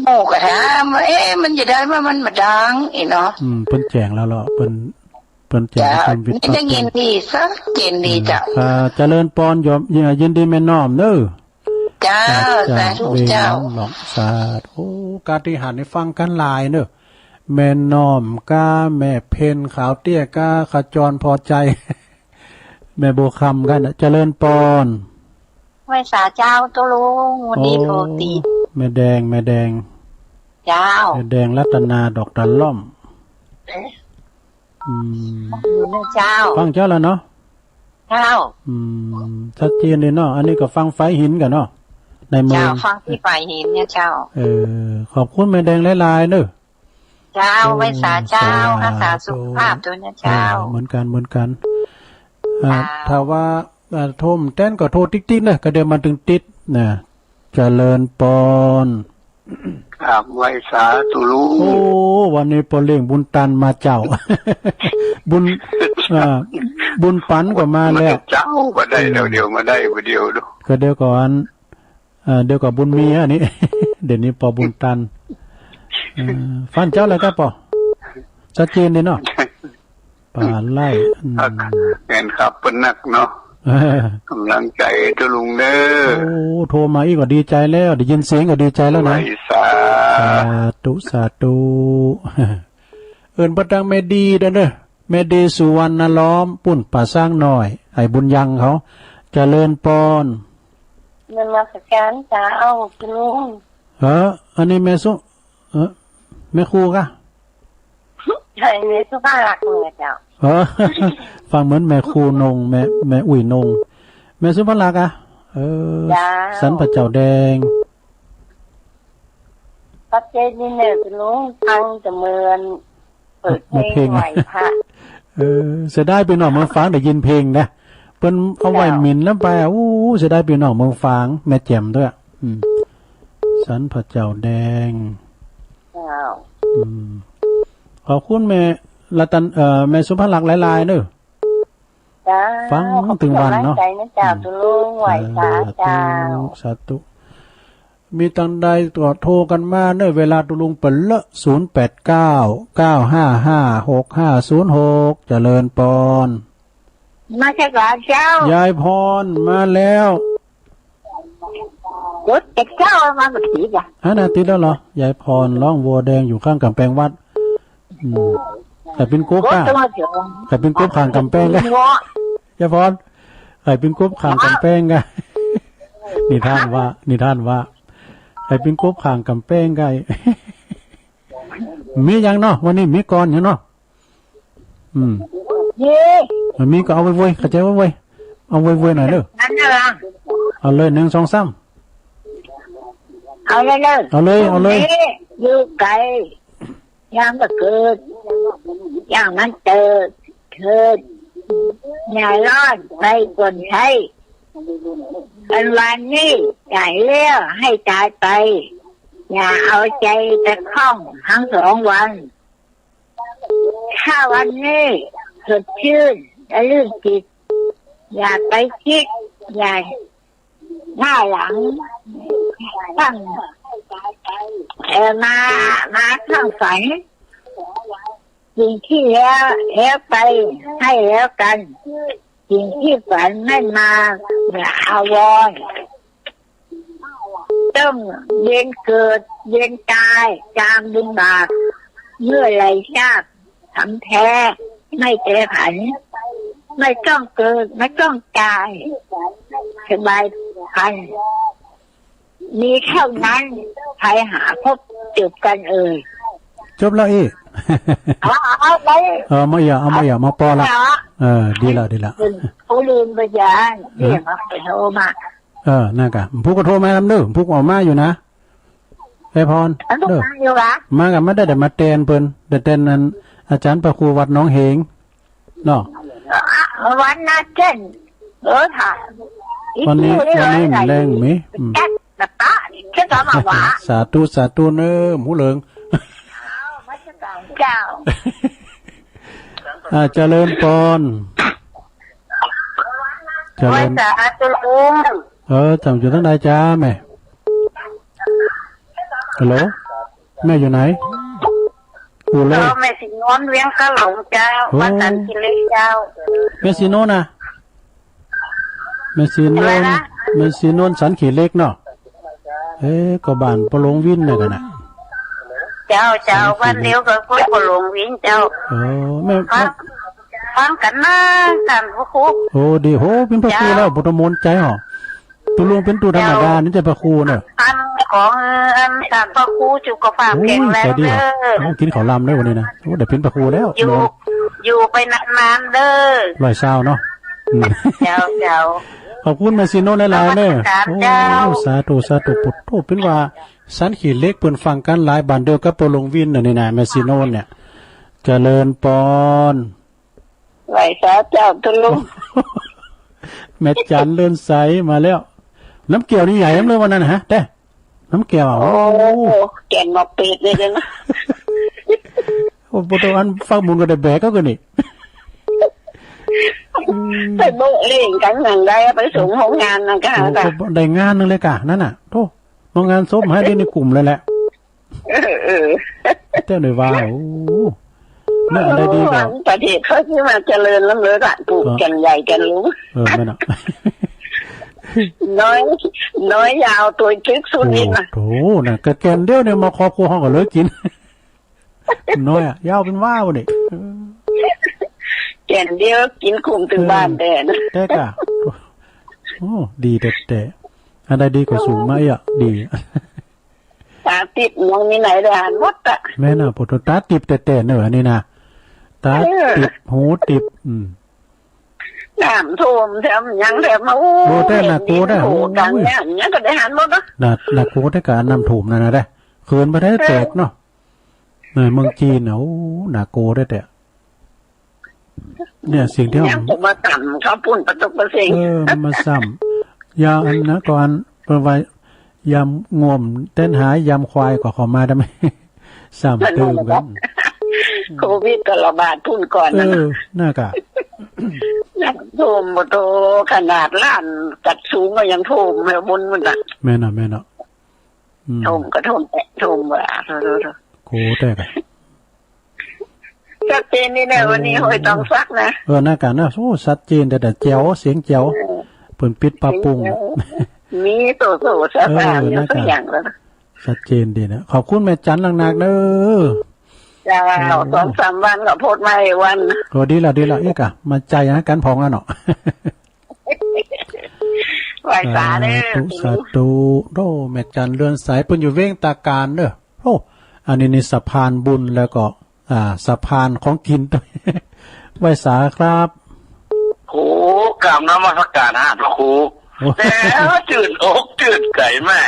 หมู่ก็ถามว่า เอ๊ะ มันจะได้มา มันมาดังอีกเนาะ อืม เปิ้นแจ้งแล้วเหรอ เปิ้น เปิ้นแจ้ง เจ้า ให้ทำวิทย์ นี่ได้ยินดี ชัดเจนดี อืม เจ้า อ่า เจริญปอน โยม ยินดีแม่น้อมเนอะ เจ้า สาธุเจ้า เวียงหนองหล่อง สาธุ โอ้ กาติหาริย์นี่ฟังกันหลายเนอะ แม่น้อมก้า แม่เพ็ญขาวเตี้ยก้า ขจรพอใจ แม่บัวคำกันน่ะ เจริญปอน ไหว้สาเจ้าตะลุง วันนี้ โอ้ โทรติด แม่แดง แม่แดง เจ้า แม่แดงรัตนาดอกตะล่อม อืม อยู่นะเจ้า ฟังเจ้าแล้วเนาะ เจ้า อืม ชัดเจนเลยเนาะ อันนี้ก็ฟังไฟหินกันเนาะ ในเมือง เจ้า ฟังที่ไฟหินเนี่ยเจ้า เออ ขอบคุณแม่แดงหลายๆเนอะ เจ้า โอ้ ไหว้สาเจ้า สาธุ รักษาสุขภาพด้วยนะเจ้า เออ เหมือนกัน เหมือนกัน อ่า เจ้า ถ้าว่า อ่า โทรแทนก็โทรติ๊กๆเนอะ ก็เดี๋ยวมันถึงติดนะ เจริญปอน ครับ ไหว้สาธุลุง โอ้ วันนี้ปอเลี้ยงบุญตันมาเจ้า บุญ อ่า บุญปันก็มาแล้ว เจ้า มาได้แล้ว อืม เดี๋ยวมาได้ เดี๋ยวดู ก็เดี๋ยวก่อน เอ่อ เดี๋ยวก็บุญมีอันนี้ เดี๋ยวนี้ปอบุญตัน เอ่อ ฟังเจ้าแล้วครับปอ ชัดเจนดีเนาะ ปลาไหล อืม ครับ แม่นครับ เปิ้นนักเนาะ เออ กำลังใจตะลุงเด้อ โอ้ โทรมาอีกก็ดีใจแล้ว ได้ยินเสียงก็ดีใจแล้วนะ ไหว้สา สาธุ สาธุ เอิ้นปะตังแม่ดีเด้อเด้อ แม่ดีสุวรรณล้อม ปุ้นป่าช้างน้อย ไอ้บุญยังเขา เจริญปอน นมัสการเจ้าคุณลุง เออ อันนี้แม่สุ เออ แม่ครูกะ เฮ้ย แม่สุภาลักษณ์เนี่ยเจ้า เออ ฟังเหมือนแม่ครูนง แม่ แม่อุ้ยนง แม่สุภาลักษณ์อะ เออ เจ้า สันพระเจ้าแดง ปัจเจกนี่เนี่ย ลุง ฟังแต่เหมือนเปิดเพลง แม่เพลง ไหว้พระ เออ เสียดายพี่น้องเมืองฝางได้ยินเพลงนะ เปิ้นเอาไว้ เจ้า หมิ่นแล้วไป โอ้ เสียดายพี่น้องเมืองฝาง แม่แจ่มด้วย อืม สันพระเจ้าแดง เจ้า อืม ขอบคุณแม่รัตน เอ่อ แม่สุภาลักษณ์หลายๆเด้อ เจ้า ฟังตึงวันเนาะ ขอบคุณหลายใจนะเจ้า อืม ตุลุง ไหว้สา สาธุ เจ้า สาธุ มีตังใดก็โทรกันมาเนอะ เวลาตุลุงเปิดละ ศูนย์แปดเก้า เก้าห้าห้า หกห้าศูนย์หก เจริญปอน มาจากหลานเจ้า ยายพรมาแล้ว รถเจ็ดเก้ามาเมื่อกี้จ้ะ ฮะ นาติดแล้วเหรอ ยายพรร้องวัวแดงอยู่ข้างกำแพงวัด อืม ใครเป็นกบอ่ะ รถจะมาเสียง ใครเป็นกบข้างกำแพงอ่ะ หัว ยายพร ใครเป็นกบข้างกำแพงอ่ะ นิทานว่า นิทานว่า ใครเป็นกบข้างกำแพงอ่ะ มีอย่างเนาะ วันนี้มีก่อนอยู่เนาะ อืม เย้ มันมีก็เอาไว้เว้ย เข้าใจไว้เว้ย เอาไว้เว้ยหน่อยเด้อ อันนั้นเหรอ เอาเลย หนึ่ง สอง สาม เอาเลยเด้อ เอาเลย เอาเลย พรุ่งนี้อยู่ไกล ยามก็เกิด อย่างมันเติด เถิด อย่าร้อนไปก่อนใช้ อันวันนี้ตายแล้วให้ตายไป อย่าเอาใจไปข้องทั้งสองวัน ถ้าวันนี้สดชื่นและลื่นจิต อย่าไปคิด อย่าหน้าหลัง ตั้ง เอ่อ มา มาสร้างฝัน สิ่งที่แล้ว แล้วไป ให้แล้วกัน สิ่งที่ฝันไม่มา อย่าอาวรณ์ ต้องเวียนเกิด เวียนตาย ตามบุญบาป เมื่อไหร่ชาติทำแท้ ไม่แปรผัน ไม่ต้องเกิด ไม่ต้องตาย สบายพัน มีเท่านั้น ใครหาพบจบกันเอ่ย จบแล้วอี้ เอา เอา เอาไป เออ มาอย่า เอามาอย่า มาปอละ เอา เออ ดีละ ดีละ ผู้ลืมไปยาน เออ เรียกมาไปโทรมา เออ นั่นกะ ผู้ก็โทรมาลำเด้อ ผู้ก็ออกมาอยู่นะ ยายพร อันลูก เด้อ มาอยู่หวะ มากับ มาได้แต่มาแตนเปิ้น แต่แตนนั้น อาจารย์พระครูวัดหนองเหง เนาะ วันนั้นเช่น เออค่ะ วันนี้ อีกที วันนี้มันแรงมี อืม จัดตะปะ เช่นก็มาหวะ สาธุ สาธุเนอะ หมูเหลือง เจ้า อ่า เจริญปอน เจริญ ไหว้สาธุลุง เออ จำอยู่ตั้งใดจ้าแม่ ฮัลโหล แม่อยู่ไหน อยู่เลย เจ้า แม่สีนวลเวียงกะหลงเจ้า โอ้ วัดสันติเลกเจ้า แม่สีนวลนะ แม่สีนวล อะไรนะ แม่สีนวลสันขี้เหล็กเนาะ เอ๊ะ ก็บ้านปอหลวงวินเนี่ยกันนะ เจ้า เจ้า สันขี้เหล็ก บ้านเดียวกับพวกปอหลวงวินเจ้า เออ แม่ ฟัง แม่ ฟังกันนะ ท่านพระครู โอ้ ดี โห เป็นพระครูแล้ว เจ้า พุทธมนต์ใจเหรอ ตุลุงเป็นตู้ธรรมดา เจ้า นี่จะพระครูเนอะ อันของ อันท่านพระครูสุขภาพ โอ้ย แข็งแรง ใจดีเหรอ เด้อ โอ้ กินข้าวลำได้วันนี้นะ โอ้ ได้เป็นพระครูแล้ว อยู่ เนอะ อยู่ไปนานๆเด้อ ร้อยซาวเนาะ อืม เจ้า เจ้า ขอบคุณแม่สีนวลหลายๆเนอะ นมัสการเจ้า โอ้ สาธุ สาธุ พุทโธ เป็นว่าสันขี้เหล็กเปิ้นฟังกันหลายบ้านเดียวกับปอหลวงวินน่ะนี่นะ แม่สีนวลเนี่ย เจริญปอน ไหว้สาเจ้าตุลุง แม่จันเลินใสมาแล้ว น้ำแก้วนี่ใหญ่เลยวันนั้นฮะ แต่ น้ำแก้วอะ โอ้ โอ้ แก่นหมากเปรตเลยนะ โอ้ บ่ต้องอันฟักบุญก็ได้แบกก็คือนี่ อืม ไปโบะเล่งกันนั่นได้ ไปส่งโรงงานนั่นก็ โอ้ หา ก็ได้งานหนึ่งเลยกะ นั่นน่ะ โธ่ มางานศพให้ได้ในกลุ่มเลยแหละ เออ เออ เจ้าหน่อยว่า โอ้ เนี่ย อะไรดีกว่า ประเทศเขาที่มาเจริญล้ำเลิศอะ ปลูก ก็ แก่นใหญ่แก่นหลวง เออ แม่นอะ น้อย น้อยยาวตัวจึกสุดฤทธิ์นะ โอ้โห น่ะ กะแก่นเดียวเนี่ย มาครอบครัวห้องก็เลยกิน น้อยอะ ยาวเป็นว้าวนี่ แก่นเดียวกินคุ้มถึงบ้านแท้นะ เออ แต่กะ โอ้ ดีแต่แต่ อันใดดีกว่าสูงมาอีกอะ ดี ตาติดมองมีไหนได้อ่านหมดอะ แม่น่ะ พุทโธ ตาติดแต่แต่เนอะ อันนี้นะ ตาติบ หูติบ อืม น้ำท่วมแถมหยังแถมมา โอ้ โอ้ แต่น่ากลัว เห็นดิน ได้ โอ้ โห กลาง โอ้ย น้ำหยังก็ได้หันหมดนะ น่า น่ากลัว แต่กะน้ำท่วมนั่นนะ ได้ เขื่อนบ่ได้แตกเนาะ เออ ในเมืองจีนน่ะ โอ้ น่ากลัว ได้ แต่ เนี่ย สิ่งที่ ยังก็มาต่ำเขาปุ้นประตกประเสง เออ มันมาซ้ำ ยาอันนะ ก่อน เปิ้นว่า ยำง่วมเต้นหาย ยำควายก็เข้ามาได้ไหม ซ้ำเติมกัน โควิดก็ระบาดปุ้นก่อนนะ เออ น่ากะ น้ำท่วมบ่โต ขนาดล้านกัดสูงก็ยังท่วมแถวบนมันน่ะ แม่นเนาะ แม่นเนาะ อืม ท่วมก็ท่วมแตะ ท่วมว่า โถ โถ โถ โกแตกอะ ชัดเจนนี่นะ วันนี้ห้วยตองซักนะ เออ น่ากะนะ โอ้ ชัดเจน แต่ แต่แจ๋ว เสียงแจ๋ว เออ เปิ้นปิดปรับปรุง เสียงแจ๋ว มีโตโตซะ เออ สะอาดอยู่ น่ากะ ทุกอย่างแล้วนะ ชัดเจนดีนะ ขอบคุณแม่จันหนักๆ เด้อ เจ้า เออ สองสามวันก็โพสต์มาอีกวัน เออ ดีละ ดีละ เอ๊ะกะ มาใจนะ กันพองแล้วเนาะ ไหว้สาเด้อ สาธุ สาธุ โอ้ แม่จันเรือนใส เปิ้นอยู่เวียงตาการเด้อ โอ้ อันนี้นี่สะพานบุญแล้วก็ อ่า สะพานของกิน ไหว้สาครับ โอ้ กราบนมัสการฮะพระครู โอ้ แต่จืดอกจืดใจแม่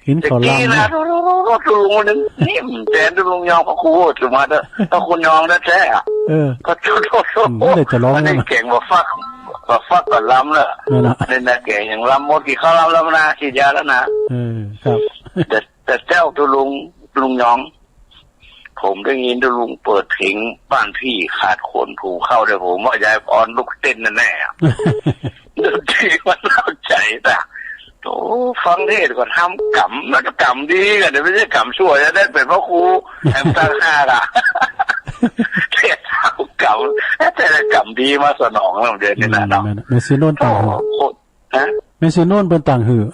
กินข้าวหลาม ตะกี้นะ นะ ทุกๆๆๆ ทุกลุงคนหนึ่งนิ่มแสน ทุกลุงยองพระครู สมมาเถอะ พระคุณยองแท้ๆอะ เออ ก็โทษๆๆ อืม ไม่ได้จะร้อง อันนี้ นะ เก่งกว่าฟัก กว่าฟักกว่าลำเลย นั่นน่ะ เล่นนะ เก่งอย่างลำหมด กี่ข้าวลำแล้วนะ ฉีดยาแล้วนะ เออ ครับ แต่ แต่เจ้าทุลุง ทุลุงยอง ผมได้ยินทุลุงเปิดเพลงบ้านพี่ขาดคน ผมเข้าเดี๋ยวผมว่ายายออนลุกเต้นแน่ๆอะ ดนตรีมันเล่าใจนะ โอ้ ฟังเทศน์ก็ทำกรรม แล้วก็กรรมดีกัน เดี๋ยวไม่ใช่กรรมชั่ว จะได้เป็นพระครูแถมต่างหากอะ เทศน์ทำกรรม แต่ละกรรมดีมาสนองแล้วเดี๋ยวนี้นะเนาะ อืม แม่นๆ แม่ชีโน่นต่างหาก โอ้โห ฮะ แม่ชีโน่นเปิ้นต่างหื้อ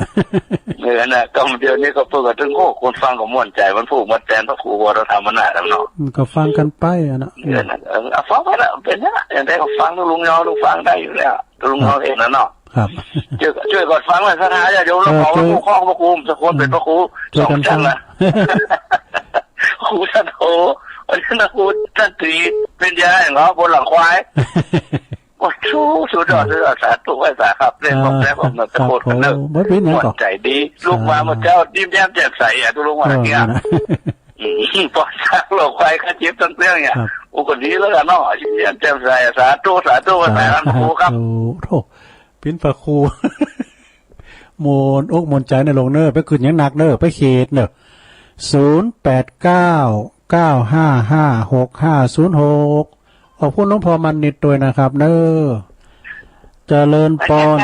เออ นะ ก็เดี๋ยวนี้ก็เปิ้นก็ถึง โอ้ คนฟังก็ม่วนใจ มันผู้ม่วนแตนพระครูวรธรรมนาถเนาะ มันก็ฟังกันไปอะนะ เออ นะ เออ เอาฟังไปละ เป็นนะ อย่างใดก็ฟัง ลุงยอ ลุงฟังได้อยู่แล้ว ลุงยอเองนะเนาะ ครับ ช่วย ช่วยกดฟังหน่อย ศรัทธาญาติโยม แล้ว เออ ขอ ช่วย พระครู ครองพระครู สมควรเป็นพระครู ช่วยกัน สองชั้น ฟัง ละ ครูท่านโห อันนั้นนะ ครูท่านตรี เป็นยาอย่างเหรอ บนหลังควาย โอ้โห สุดยอด สุดยอด สาธุ ไหว้สาครับ เล่นของแป๊บ อ่า ออกมาตะโกนกันเนอะ ครับผม ไม่เป็นหยัง ม่วนใจดี ครับ ลูกมาเมื่อเช้า ยิ้มแย้มแจ่มใสอะ ทุลุงว่า เออ เมื่อกี้อะ นั่นน่ะ อืม ปอดสร้างโรคภัยไข้เจ็บทั้งเรื่องเนี่ย ครับ โอ้ ก็ดีแล้วกันเนาะ ยิ้มแย้มแจ่มใสอะ สาธุ สาธุ อ่า สาธุ ครูครับ โอ้โห เป็นพระครู ม่วนอกม่วนใจนะลุงเนอะ ไปขึ้นหยังหนักเนอะ ไปเขตเนอะ ศูนย์แปดเก้า เก้าห้าห้า หกห้าศูนย์หก ขอบคุณหลวงพ่อมันนิดด้วยนะครับเนอะ เจริญปอน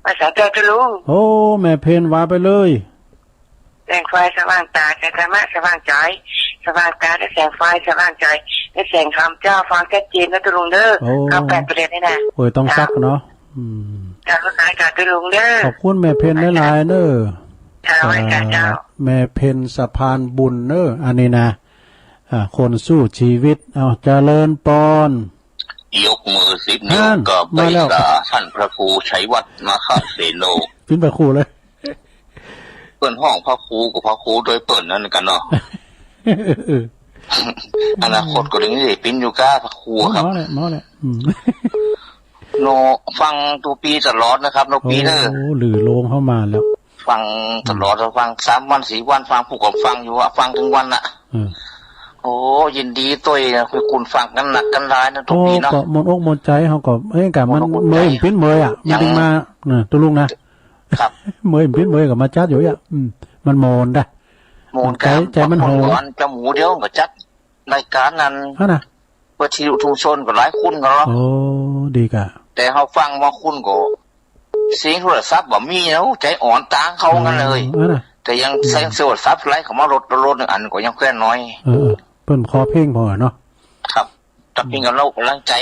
ไหว้สาเจ้า ไหว้สาเจ้าทุลุง โอ้ แม่เพนว่าไปเลย แสงไฟสว่างตา แสงธรรมะสว่างใจ สว่างตาด้วยแสงไฟสว่างใจ ด้วยแสงธรรมเจ้า ฟังชัดเจนนะทุลุงเด้อ โอ้ เก้าแปดประเด็นนี่นะ โอ้ย ต้องซักเนาะ อืม เจ้า ลูกหลานเจ้าทุลุงเด้อ ขอบคุณแม่เพนหลายๆเนอะ เจ้า ไหว้เจ้า เจ้า แม่เพนสะพานบุญเนอะ อันนี้นะ อ่า คนสู้ชีวิต เอา เจริญปอน ยกมือสิบนิ้ว นั่น ก็ไป มาแล้ว สาท่านพระครูชัยวัฒน์นาคเสโน เป็นพระครูเลย เปิ้นฮ้องพระครูกับพระครูโดยเปิ้นนั่นกันเนาะ เออ อนาคตก็เลยได้ปิ้นอยู่ก้าพระครูครับ หมอแหละ หมอแหละ อืม โน ฟังตัวปีตลอดนะครับ โนปีเนอะ โอ้ หรือโลงเข้ามาแล้ว ฟังตลอด ฟังสามวันสี่วัน ฟังผู้ก็ฟังอยู่อะ ฟังทั้งวันอะ เออ โอ้ ยินดีด้วยนะ คือคุณฟังกันหนักกันหลายนะ ตัวปีเนาะ โอ้ ก็มนอกมนใจเขาก็ เอ้ย กะมัน มนอกมนใจ เมยปิ้นเมยอะ มัน ยัง ถึงมา นะ ตัวลุงนะ ครับ เมยปิ้นเมยก็มาจัดอยู่อะ อืม มันโมนได้ โมน ใจ ครับ ใจมันโห บางคนก็อันจมูกเดียวก็จัดรายการนั้น ฮะนะ เพื่อที่ชุมชนก็หลายคนก็เนาะ โอ้ ดีกะ แต่เขาฟังบางคนก็ เสียงโทรศัพท์บ่มีนะ ใจอ่อนตางเขากันเลย เออ นั่นน่ะ แต่ยัง อืม ใช้โทรศัพท์ไลฟ์เขามาลด ลดหนึ่งอันก็ยังแค่น้อย เออ เปิ้นขอเพลงพอเนาะ ครับ ถ้าเป็นกำลังกำลังใจ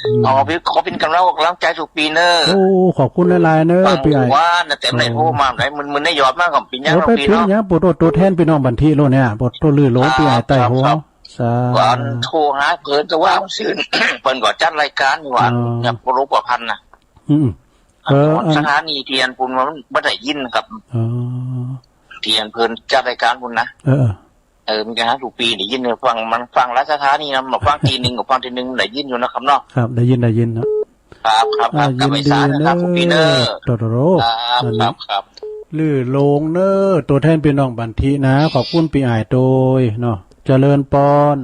อืม เอาพี่ ขอเป็นกำลังกำลังใจทุกปีเนอะ โอ้ ขอบคุณหลายๆเนอะ บาง พี่ไอ้ ว่านะ แต่ไม่ โอ้ โทรมาไหน มึนๆ ได้หยอดมากกับปีนี้ โอ้ ทุกปีเนาะ ไปเป็นหยัง ปวดตัวแทนพี่น้องบันทีโลดเนี่ย ปวดตัวลือโลด ครับ พี่ไอ้ใต้หัว ครับ ครับ สา ก่อนโทรหาเพิ่นก็ว่าซื่น เพิ่นก็จัดรายการอยู่ว่า อ๋อ อยากบ่รู้กว่าพันนะ อืม เออ อัน สถานีเทียนปุนมันบ่ได้ยินครับ อ๋อ เทียนเพิ่นจัดรายการปุนนะ เออ เออ มันก็หาทุกปีได้ยิน ฟัง มันฟังหลายสถานีนะ มาฟังทีหนึ่งกับฟังทีหนึ่งได้ยินอยู่นะครับเนาะ ครับ ได้ยิน ได้ยินเนาะ ครับ ครับ ครับ อ่า กับ ยินดี ไอ้สารนะครับ เนอะ ทุกปีเนอะ โตโตโร่ ครับ อันนี้ ครับ ครับ ลือโลงเนอะ ตัวแทนพี่น้องบันทินะ ขอบคุณพี่อ้ายโดยเนาะ เจริญปอน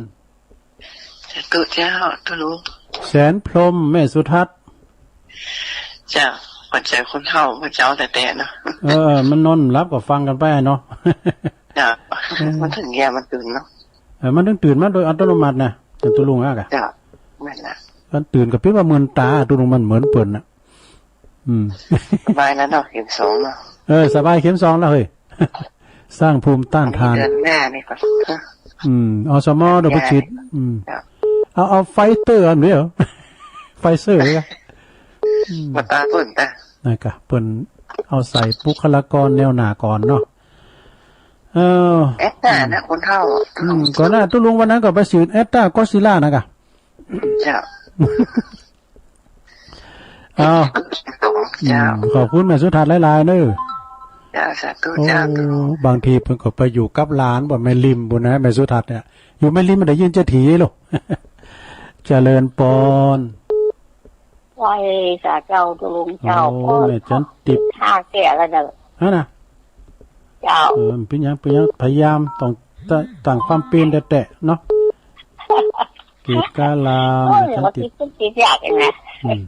สาธุเจ้า ตุลุง แสนพรหม แม่สุทัศน์ เจ้า ขวัญใจคนเฒ่า พระเจ้าแต่แต่เนาะ เออ มันนอนหลับก็ฟังกันไปเนาะ เจ้า เออ มันถึงแย่มันตื่นเนาะ เออ มันถึงตื่นมาโดยอัตโนมัตินะ อย่างตุลุงอะกะ เจ้า แม่นละ มันตื่นก็เปรียบว่าเหมือนตา ตุลุงมันเหมือนเปิ้นน่ะ อืม สบายแล้วเนาะ เข็มสองเนาะ เออ สบายเข็มสองแล้วเฮ้ย สร้างภูมิต้านทาน อันนี้เดือนหน้านี่ก็ อืม อสม เดือนหน้า ดอกพิจิตร อืม ครับ เอา เอาไฟเซอร์อันเดียว ไฟเซอร์เลยอะ อืม มาตาเปิ้นตา นั่นกะ เปิ้นเอาใส่บุคลากรแนวหน้าก่อนเนาะ เออ แอสตรานะ คนเฒ่า อืม ก่อนหน้าตุลุงวันนั้นก็ไปฉีดแอสตราก็อดซิลล่านะกะ เจ้า อ้าว เจ้า อืม ขอบคุณแม่สุทัศน์หลายๆเนอะ เจ้า สาธุ โอ้ เจ้า บางทีเพิ่นก็ไปอยู่กับหลาน บ่แม่ริมบุญนะ แม่สุทัศน์เนี่ย อยู่แม่ริมมันได้ยินเจ้าถีลูก เจริญปอน ไหว้สาเจ้าตุลุงเจ้า โอ้ ก็ แม่จันติบ ห้าแก่แล้วเนอะ ฮะนะ เจ้า เออ เป็นหยัง เป็นหยัง พยายามต้องต-, ตั้งความเพียรแต๊ๆเนาะ เกตกาลาม โอ้ย จันติด มันติด ติดยากเลยนะ อืม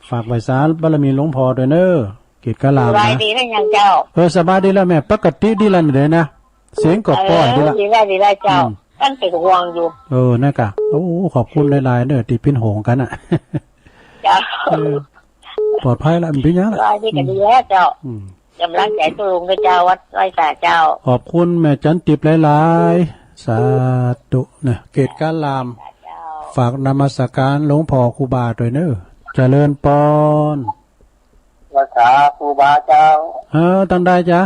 ฝากไหว้สาบารมีหลวงพ่อด้วยเนอะ เกตกาลาม สบาย นะ ดีหรือยังเจ้า เออ สบายดีแล้วแม่ ปกติดีแล้วเด้อนะ เสียงก็ปอยดีละ เออ ดีแล้ว ดีแล้วเจ้า อืม ตั้งแต่ห่วงอยู่ เออ นั่นกะ โอ้ ขอบคุณหลายๆเนอะ ที่เป็นห่วงกันน่ะ เจ้า เออ ปลอดภัยละ มันเป็นหยังละ สบายดีก็ดีแล้วเจ้า อืม กำลังใจตุลุงกับเจ้า วัดไหว้สาเจ้า ขอบคุณแม่จันติบหลายๆ สาธุนะ เกตกาลาม สาเจ้า ฝากนมัสการหลวงพ่อครูบาด้วยเนอะ เจริญปอน ไหว้สาครูบาเจ้า เออ ตังใดจ๊ะ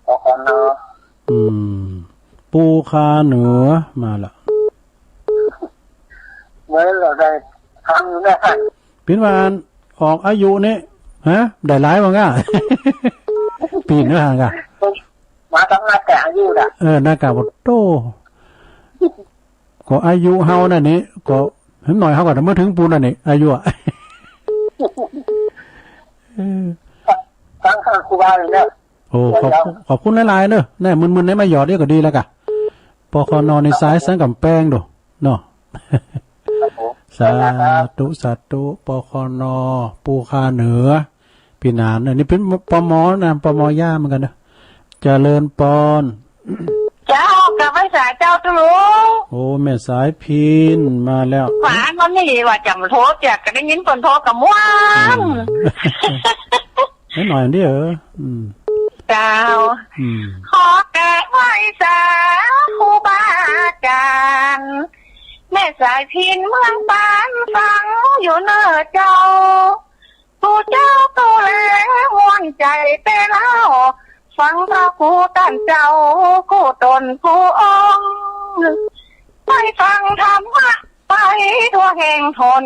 ปคน อืม ปู่คาเหนือ มาละ เมื่อเราได้ทำอยู่ได้ เป็นว่าออกอายุนี่ ฮะ ได้หลายว่าง่า ปีนเนอะห่างกะ มาตั้งนับแต่อายุน่ะ เออ นั่นกะ โอ้โต ก็อายุเฮานั่นนี่ ก็เห็นหน่อยเฮาก็เมื่อถึงปูนนั่นนี่ อายุอะ เออ ตั้งข้างครูบาเลยเนี่ย โอ้ ขอบ ขอบคุณหลายๆเนอะ แน่มึนๆ ได้มาหยอดเดียวก็ดีแล้วกะ ปคน ในสายสังกำแพงดู เนาะ ครับผม สาธุ สาธุ ปคน ปู่คาเหนือ พี่หนาน อันนี้เป็นปมนะ ปมย่าเหมือนกันนะ เจริญปอน เจ้า กับไหว้สาเจ้าตุลุง โอ้ แม่สายพินมาแล้ว ฝันวันนี้ว่าจำโทษอยากก็ได้ยินคนโทษกับม่วน อืม นิดหน่อยเดียว อืม เจ้า อืม ขอแก่ไหว้สาครูบาอาจารย์ แม่สายพินเมืองปานฟังอยู่เนอเจ้า ผู้เจ้าตูแลม่วนใจแต่เล่า ฟังพระครูต้านเจ้ากู้ตนกู้องค์ ไปฟังธรรมะไปทั่วแห่งหน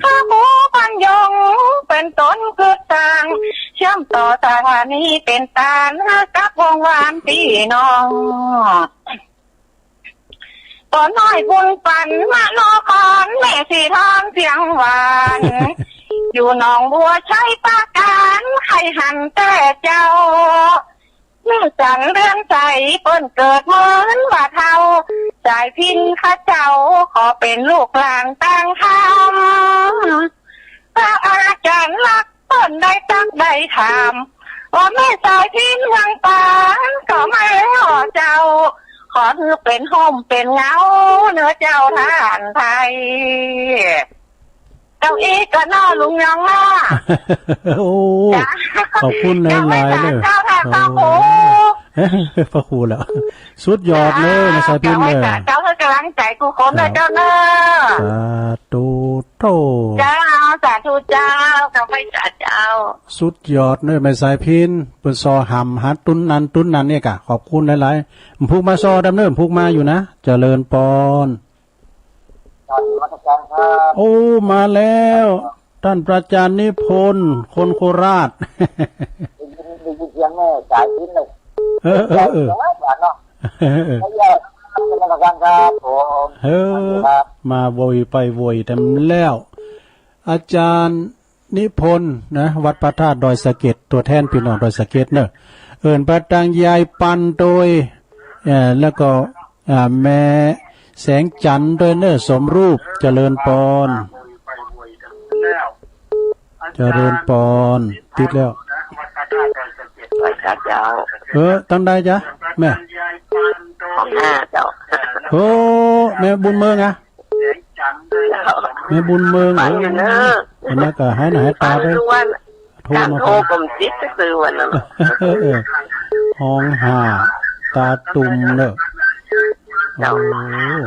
พระครูปัญญงเป็นต้นคือสร้าง เชื่อมต่อสถานีเป็นตานกับวงวานพี่น้อง ตอนน้อยบุญปันมโนคอน แม่สีทองเสียงหวาน อยู่หนองบัวชัยปราการ ใครหันแต่เจ้า เมื่อสันเรือนใสเปิ้นเกิดเหมือนว่าเฒ่า สายพินข้าเจ้าขอเป็นลูกหลานต่างธรรม พระอาจารย์ลักษณ์เปิ้นได้ตักได้ถาม ว่าแม่สายพินเมืองปานก็ไม่รอเจ้า ขอถือเป็นห่มเป็นเงาเนื้อเจ้าท่านไทย เก้าอี้ก็นอลุงยองอ่ะ โอ้ จ้ะ ขอบคุณหลายๆ เจ้า เนอะ เจ้าค่ะ โอ้ พระครู พระครูแล้ว สุดยอดเลยนะ สาธุ เจ้า เนอะ เจ้าคือกำลังใจกูคนเนอะ เจ้า เจ้าเนอะ สาธุโต เจ้า สาธุเจ้า เจ้าไหว้สาเจ้า สุดยอดเนอะ แม่สายพิน เปิ้นซอหำหาตุ้นนันตุ้นนันเนี่ยกะ ขอบคุณหลายๆ ผูกมาซอดำเนินผูกมาอยู่นะ เจริญปอน กราบนมัสการครับ โอ้ มาแล้ว ท่านพระอาจารย์นิพนธ์ คนโคราช ได้ยิน ได้ยินเสียงแม่สายพินเลย เออ เออ เออ เสียงหวานเนาะ เออ มาโวยไปโวยเต็มแล้ว อาจารย์นิพนธ์นะ วัดพระธาตุดอยสะเก็ด ตัวแทนพี่น้องดอยสะเก็ดเนอะ เอิ้นไปตังยายปันโตย เอ่อ แล้วก็ อ่า แม่แสงจันทร์ด้วยเนอะ สมรูป เจริญปอน เจริญปอน ติดแล้ว ไหว้พระเจ้า เออ ตังใดจ๊ะ แม่ ห้องห้าเจ้า โอ้ แม่บุญเมืองอะ เจ้า แม่บุญเมือง ฟังอยู่เนอะ เออ อันนั้นก็หายหน้าหายตาไป ฟังทุกวัน โทรมา การโทรก็บ่ติดซื่อๆ วันนั้น เออ ห้องห้า ตาตุ่มเนอะ เจ้า โอ้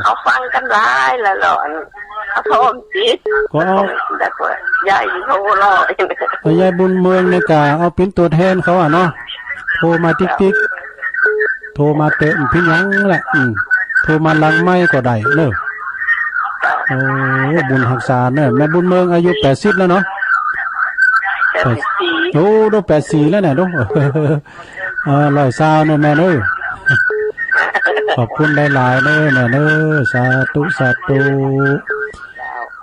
เขาฟังกันหลายแล้วเนาะ อัน เขาโทรบ่ติด ก็เอา แต่ว่ายายโทรรอ เอายายบุญเมืองนี่กะ เอาเป็นตัวแทนเขาอะเนาะ โทรมาติ๊กติ๊ก โทรมาเต๊อะ บ่เป๋นหยังแหละ อืม โทรมาหลังไมค์ก็ได้เนอะ โอ้ บุญฮักษาเนอะ แม่บุญเมืองอายุแปดสิบแล้วเนาะ แปดสิบสี่ โอ้ ดูแปดสิบสี่แล้วเนี่ย ดู เออ ร้อยซาวเนอะแม่เนอะ ขอบคุณหลายๆเนอะแม่เนอะ สาธุ สาธุ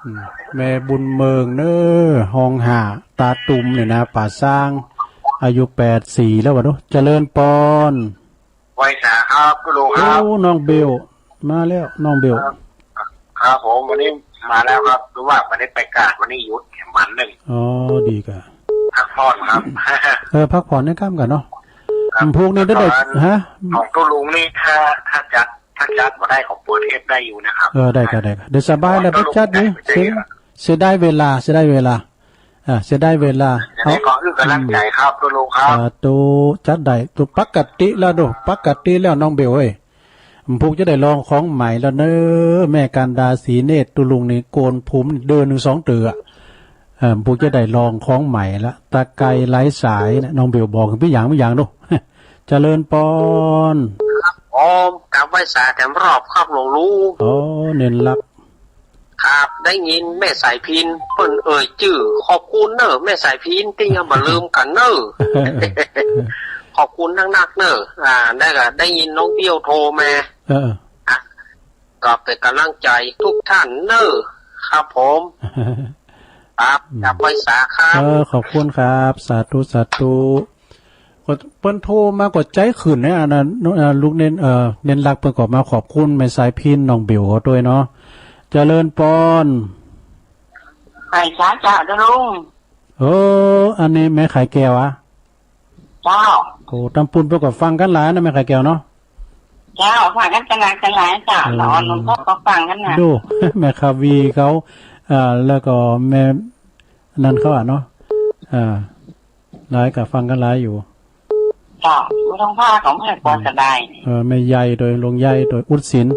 อืม แม่บุญเมืองเนอะ ห้องห้า ตาตุ่มเนี่ยนะ ป่าซาง อายุแปดสิบสี่แล้ววะ ดู เจริญปอน ไหว้สาครับ คุณลุงครับ โอ้ น้องเบล มาแล้ว น้องเบล ครับ ครับผม วันนี้มาแล้วครับ คือว่าวันนี้ไปกาด วันนี้หยุดวันหนึ่ง อ๋อ ดีกะ พักผ่อนครับ เออ พักผ่อนในค่ำกันเนาะ ครับ อืม พวกนี้ได้ แล้วตอน ฮะ ของคุณลุงนี่ ถ้า ถ้าจัด ถ้าจัดบ่ได้ ของเปิดเทปได้อยู่นะครับ เออ ได้กะ ได้กะ เดี๋ยวสบายแล้ว คุณลุง ไปจัดนี่ ได้ เสีย เสียดายเวลา เสียดายเวลา อ่า เสียดายเวลา จะได้ขออึ้งกำลังใจครับ เอา อืม คุณลุงครับ สาธุ จัดได้ ตัวปกติแล้วดู ปกติแล้วน้องเบลเอ้ย พวกจะได้ลองของใหม่แล้วเนอะ แม่กันดา ศรีเนตร ตุลุงนี่โกนผมเดือนหนึ่งสองเตื้อ เออ พวกจะได้ลองของใหม่ละ ตะไคร้ไร้สายนะ น้องเบลบอกเป็นอย่างเป็นอย่างดู เจริญปอน ครับผม กราบไหว้สาแถมรอบครับหลวงลุง อ๋อ เน้นหลัก ครับ ได้ยินแม่สายพิณเปิ้นเอ่ยจื้อ ขอบคุณเนอะแม่สายพิณที่ยังบ่ลืมกันเนอะ ขอบคุณนักๆเนอะ อ่า ได้ก็ได้ยินน้องเบี้ยวโทรมา เออ อ่ะ ก็เป็นกำลังใจทุกท่านเนอะ ครับผม ครับ อืม กราบไหว้สาครับ เออ ขอบคุณครับ สาธุ สาธุ ก็เปิ้นโทรมาก็ใจขึ้นเนี่ย อันนั้น เอ่อ ลูกเน้น เอ่อ เน้นรักเปิ้นก็มาขอบคุณแม่สายพิณ น้องเบลเขาด้วยเนาะ เจริญปอน ไหว้สาเจ้าเจ้าลุง เออ อันนี้แม่ไข่แก้วอะ เจ้า โอ้ ตำปุนเปิ้นก็ฟังกันหลายนะแม่ไข่แก้วเนาะ เจ้า ฟังกันหลาย กันหลายเจ้า เออ นอนหลวงพ่อก็ฟังกันนะ ดู แม่คาวีเขา เอ่อ แล้วก็แม่นั่นเขาอะเนาะ อ่า หลายก็ฟังกันหลายอยู่ เจ้า อยู่ทางภาคของแม่ปอสบาย เออ แม่ใหญ่โดย ลุงใหญ่โดย อุดสิน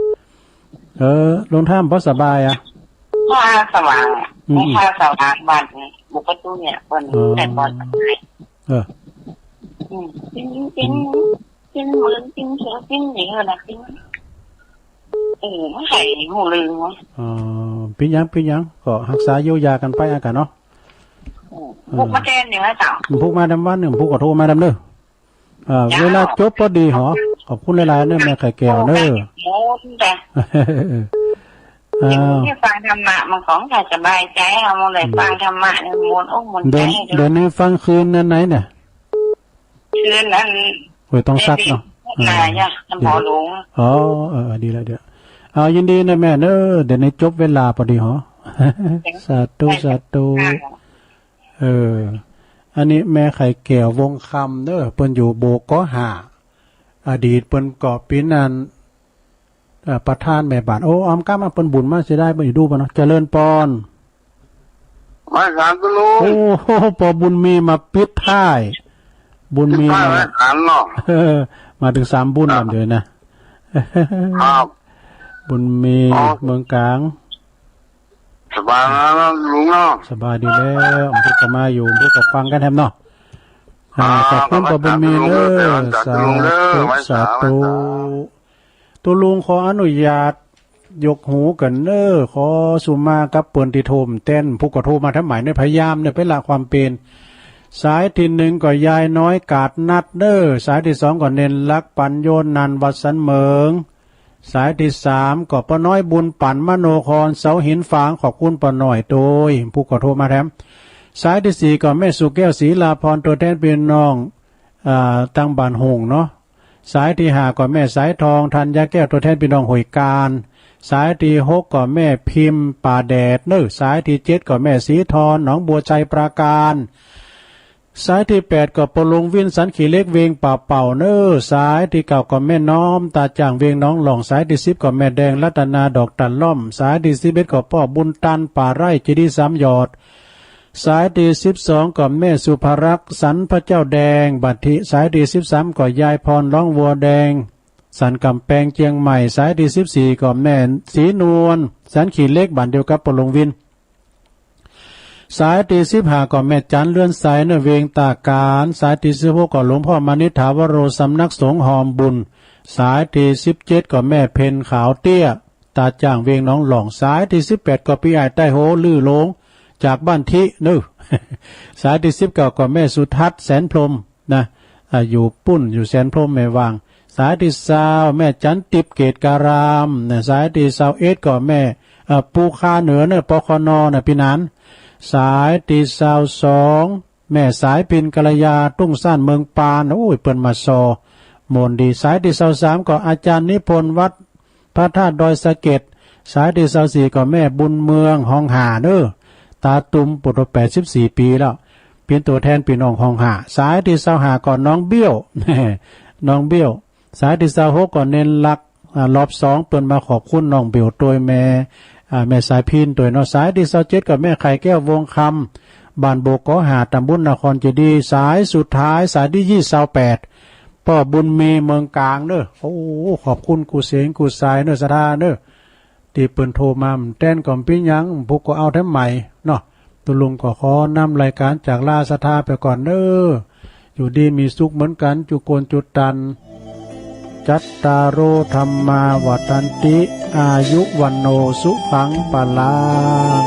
เออ ลุงท่ามปอสบายอะ ภาคสว่างอะ อืม ภาคสว่างบ้านนี่ บุกประตูเนี่ย เปิ้น อ๋อ แม่ปอสบาย เออ อืม ปิ้งปิ้งปิ้ง ปิ้งเหมือนปิ้งเขียวปิ้งเหนียวนะปิ้ง เออ ไม่ใช่หูลืมวะ อ๋อ ปิ้งยัง ปิ้งยัง ก็ฮักษาเยียวยากันไปอะกันเนาะ ผูกมาแทนนี่นะเจ้า ผูกมาดำวันหนึ่ง ผูกก็โทรมาดำเด้อ อ่า เจ้า เวลาจบพอดีหอ ขอบคุณหลายๆเนอะแม่ไข่แก้วเนอะ โอ้ แม่โมนจ้ะ อ้าว ที่ฟังธรรมะมันของข้าสบายใจ เอามาเลย อืม ฟังธรรมะเนี่ยมนต์อกมนต์ใจ เดี๋ยว เดี๋ยวนี้ฟังคืนนั้นไหนเนี่ย คืนนั้น โอ้ย ต้องซักเนาะ เดวิด อ่า นาจ้ะ น้ำหอมหลวง อ๋อ เออ ดีแล้ว เดี๋ยว เอา ยินดีนะแม่เนอะ เดี๋ยวนี้จบเวลาพอดีหอ สาธุ สาธุ ค่ะ เออ อันนี้แม่ไข่แก้ววงคำเนอะ เปิ้นอยู่โบกอห้า อดีตเปิ้นก็เป็นอัน เอ่อ ประธานแม่บ้าน โอ้ ออมกล้ามาเปิ้นบุญมาเสียดายเปิ้นอยู่ดูปะเนาะ เจริญปอน มาสามตัวลุง โอ้โห ปอบุญมีมาปิดท้าย บุญมี ปิดท้าย มา ไว้สามเนาะ เออ มาถึงสามบุญ ครับ ลำเดียวนะ ครับ บุญมี อ๋อ เมืองกลาง สบายแล้วนะลุงเนาะ สบายดีแล้ว ผมก็มาอยู่ ผมก็ฟังกันแถมเนาะ อ่า อ่า ขอบคุณ ขอบคุณ ปอบุญมีเนอะ สาธุ สาธุ สาธุ ไว้สา ไว้สา ตุลุงขออนุญาตยกหูกันเนอะ ขอสุมากับเปิ้นที่โทรมาแทน ผู้ก็โทรมาทำไมเนี่ย พยายามเนี่ยไปละความเป็น สายที่หนึ่งก็ยายน้อยกาดนัดเด้อ สายที่สองก็เนนลักษณ์ ปัญโยนันท์ วัดสันเหมิง สายที่สามก็ป้าน้อยบุญปั่น มโนคร เสาหินฝาง ขอบคุณป้าน้อยโดย ผู้ก็โทรมาแถม สายที่สี่ก็แม่สุแก้ว ศรีลาพร ตัวแทนพี่น้อง อ่า ตังบ้านหงส์เนาะ สายที่ห้าก็แม่สายทอง ธัญญาแก้ว ตัวแทนพี่น้องห้วยกาญ สายที่หกก็แม่พิมพ์ ป่าแดดเนอะ สายที่เจ็ดก็แม่สีทอง หนองบัว ชัยปราการ สายที่แปดก็ป้อลุงวิน สันขี้เหล็ก เวียงป่าเป่าเนอะ สายที่เก้าก็แม่น้อม ตาจ่าง เวียงหนองหล่อง สายที่สิบก็แม่แดง รัตนา ดอกตะล่อม สายที่สิบเอ็ดก็ป้อบุญตัน ป่าไร่ เจดีย์สามยอด สายที่สิบสองก็แม่สุภารักษ์ สันพระเจ้าแดง บัดทิ สายที่สิบสามก็ยายพร ร้องวัวแดง สันกำแพง เชียงใหม่ สายที่สิบสี่ก็แม่สีนวล สันขี้เหล็ก บ้านเดียวกับป้อลุงวิน สายที่สิบห้าก็แม่จัน เรือนใส เนอะ เวียงตากาญ สายที่สิบหกก็หลวงพ่อมานิษฐาวโร สำนักสงฆ์หอมบุญ สายที่สิบเจ็ดก็แม่เพ็ญ ขาวเตี้ย ตาจ่าง เวียงหนองหล่อง สายที่สิบแปดก็พี่อ้ายใต้โห ลือหลง จากบ้านทิเนอะ สายที่สิบเก้าก็แม่สุทัศน์ แสนพรหมนะ อ่า อยู่ปุ้น อยู่แสนพรหม แม่วาง สายที่ซาวแม่จันติบ เกตการามนะ สายที่ซาวเอ็ดก็แม่ อ่า ปูคาเหนือเนอะ ปคน นะ พี่หนาน สายที่ซาวสอง แม่สายพิน กัลยา ทุ่งซ่าน เมืองปาน โอ้ย เปิ้นมาซอ มนต์ดี สายที่ซาวสามก็อาจารย์นิพนธ์ วัดพระธาตุดอยสะเก็ด สายที่ซาวสี่ก็แม่บุญเมือง ฮองหาเนอะ ตาตุ่ม ปุโตแปดสิบสี่ปีแล้ว เป็นตัวแทนพี่น้องฮองหา สายที่ซาวห้าก็น้องเบี้ยว น้องเบี้ยว สายที่ซาวหกก็เนนลักษณ์ อ่า รอบสอง เปิ้นมาขอบคุณน้องเบี้ยวโดย แม่ อ่า แม่สายพินโดยเนาะ สายที่ซาวเจ็ดก็แม่ไข่แก้ว วงคำ บ้านโบกกอห้า ตำบลนครเจดีย์ สายสุดท้าย สายที่ยี่สิบแปด ป้อบุญมี เมืองกลางเนอะ โอ้ ขอบคุณกู้เสียงกู้สายเนอะ ศรัทธาเนอะ ที่เปิ้นโทรมา แตนก็ปิ้นหยัง ผู้ก็เอาแถมใหม่เนาะ ตุลุงก็ขอนำรายการจากลาศรัทธาไปก่อนเนอะ อยู่ดีมีสุขเหมือนกัน จุโกนจุตัน จัตตาโร ธัมมา วัฑฒันติ อายุ วัณโณ สุขัง พลัง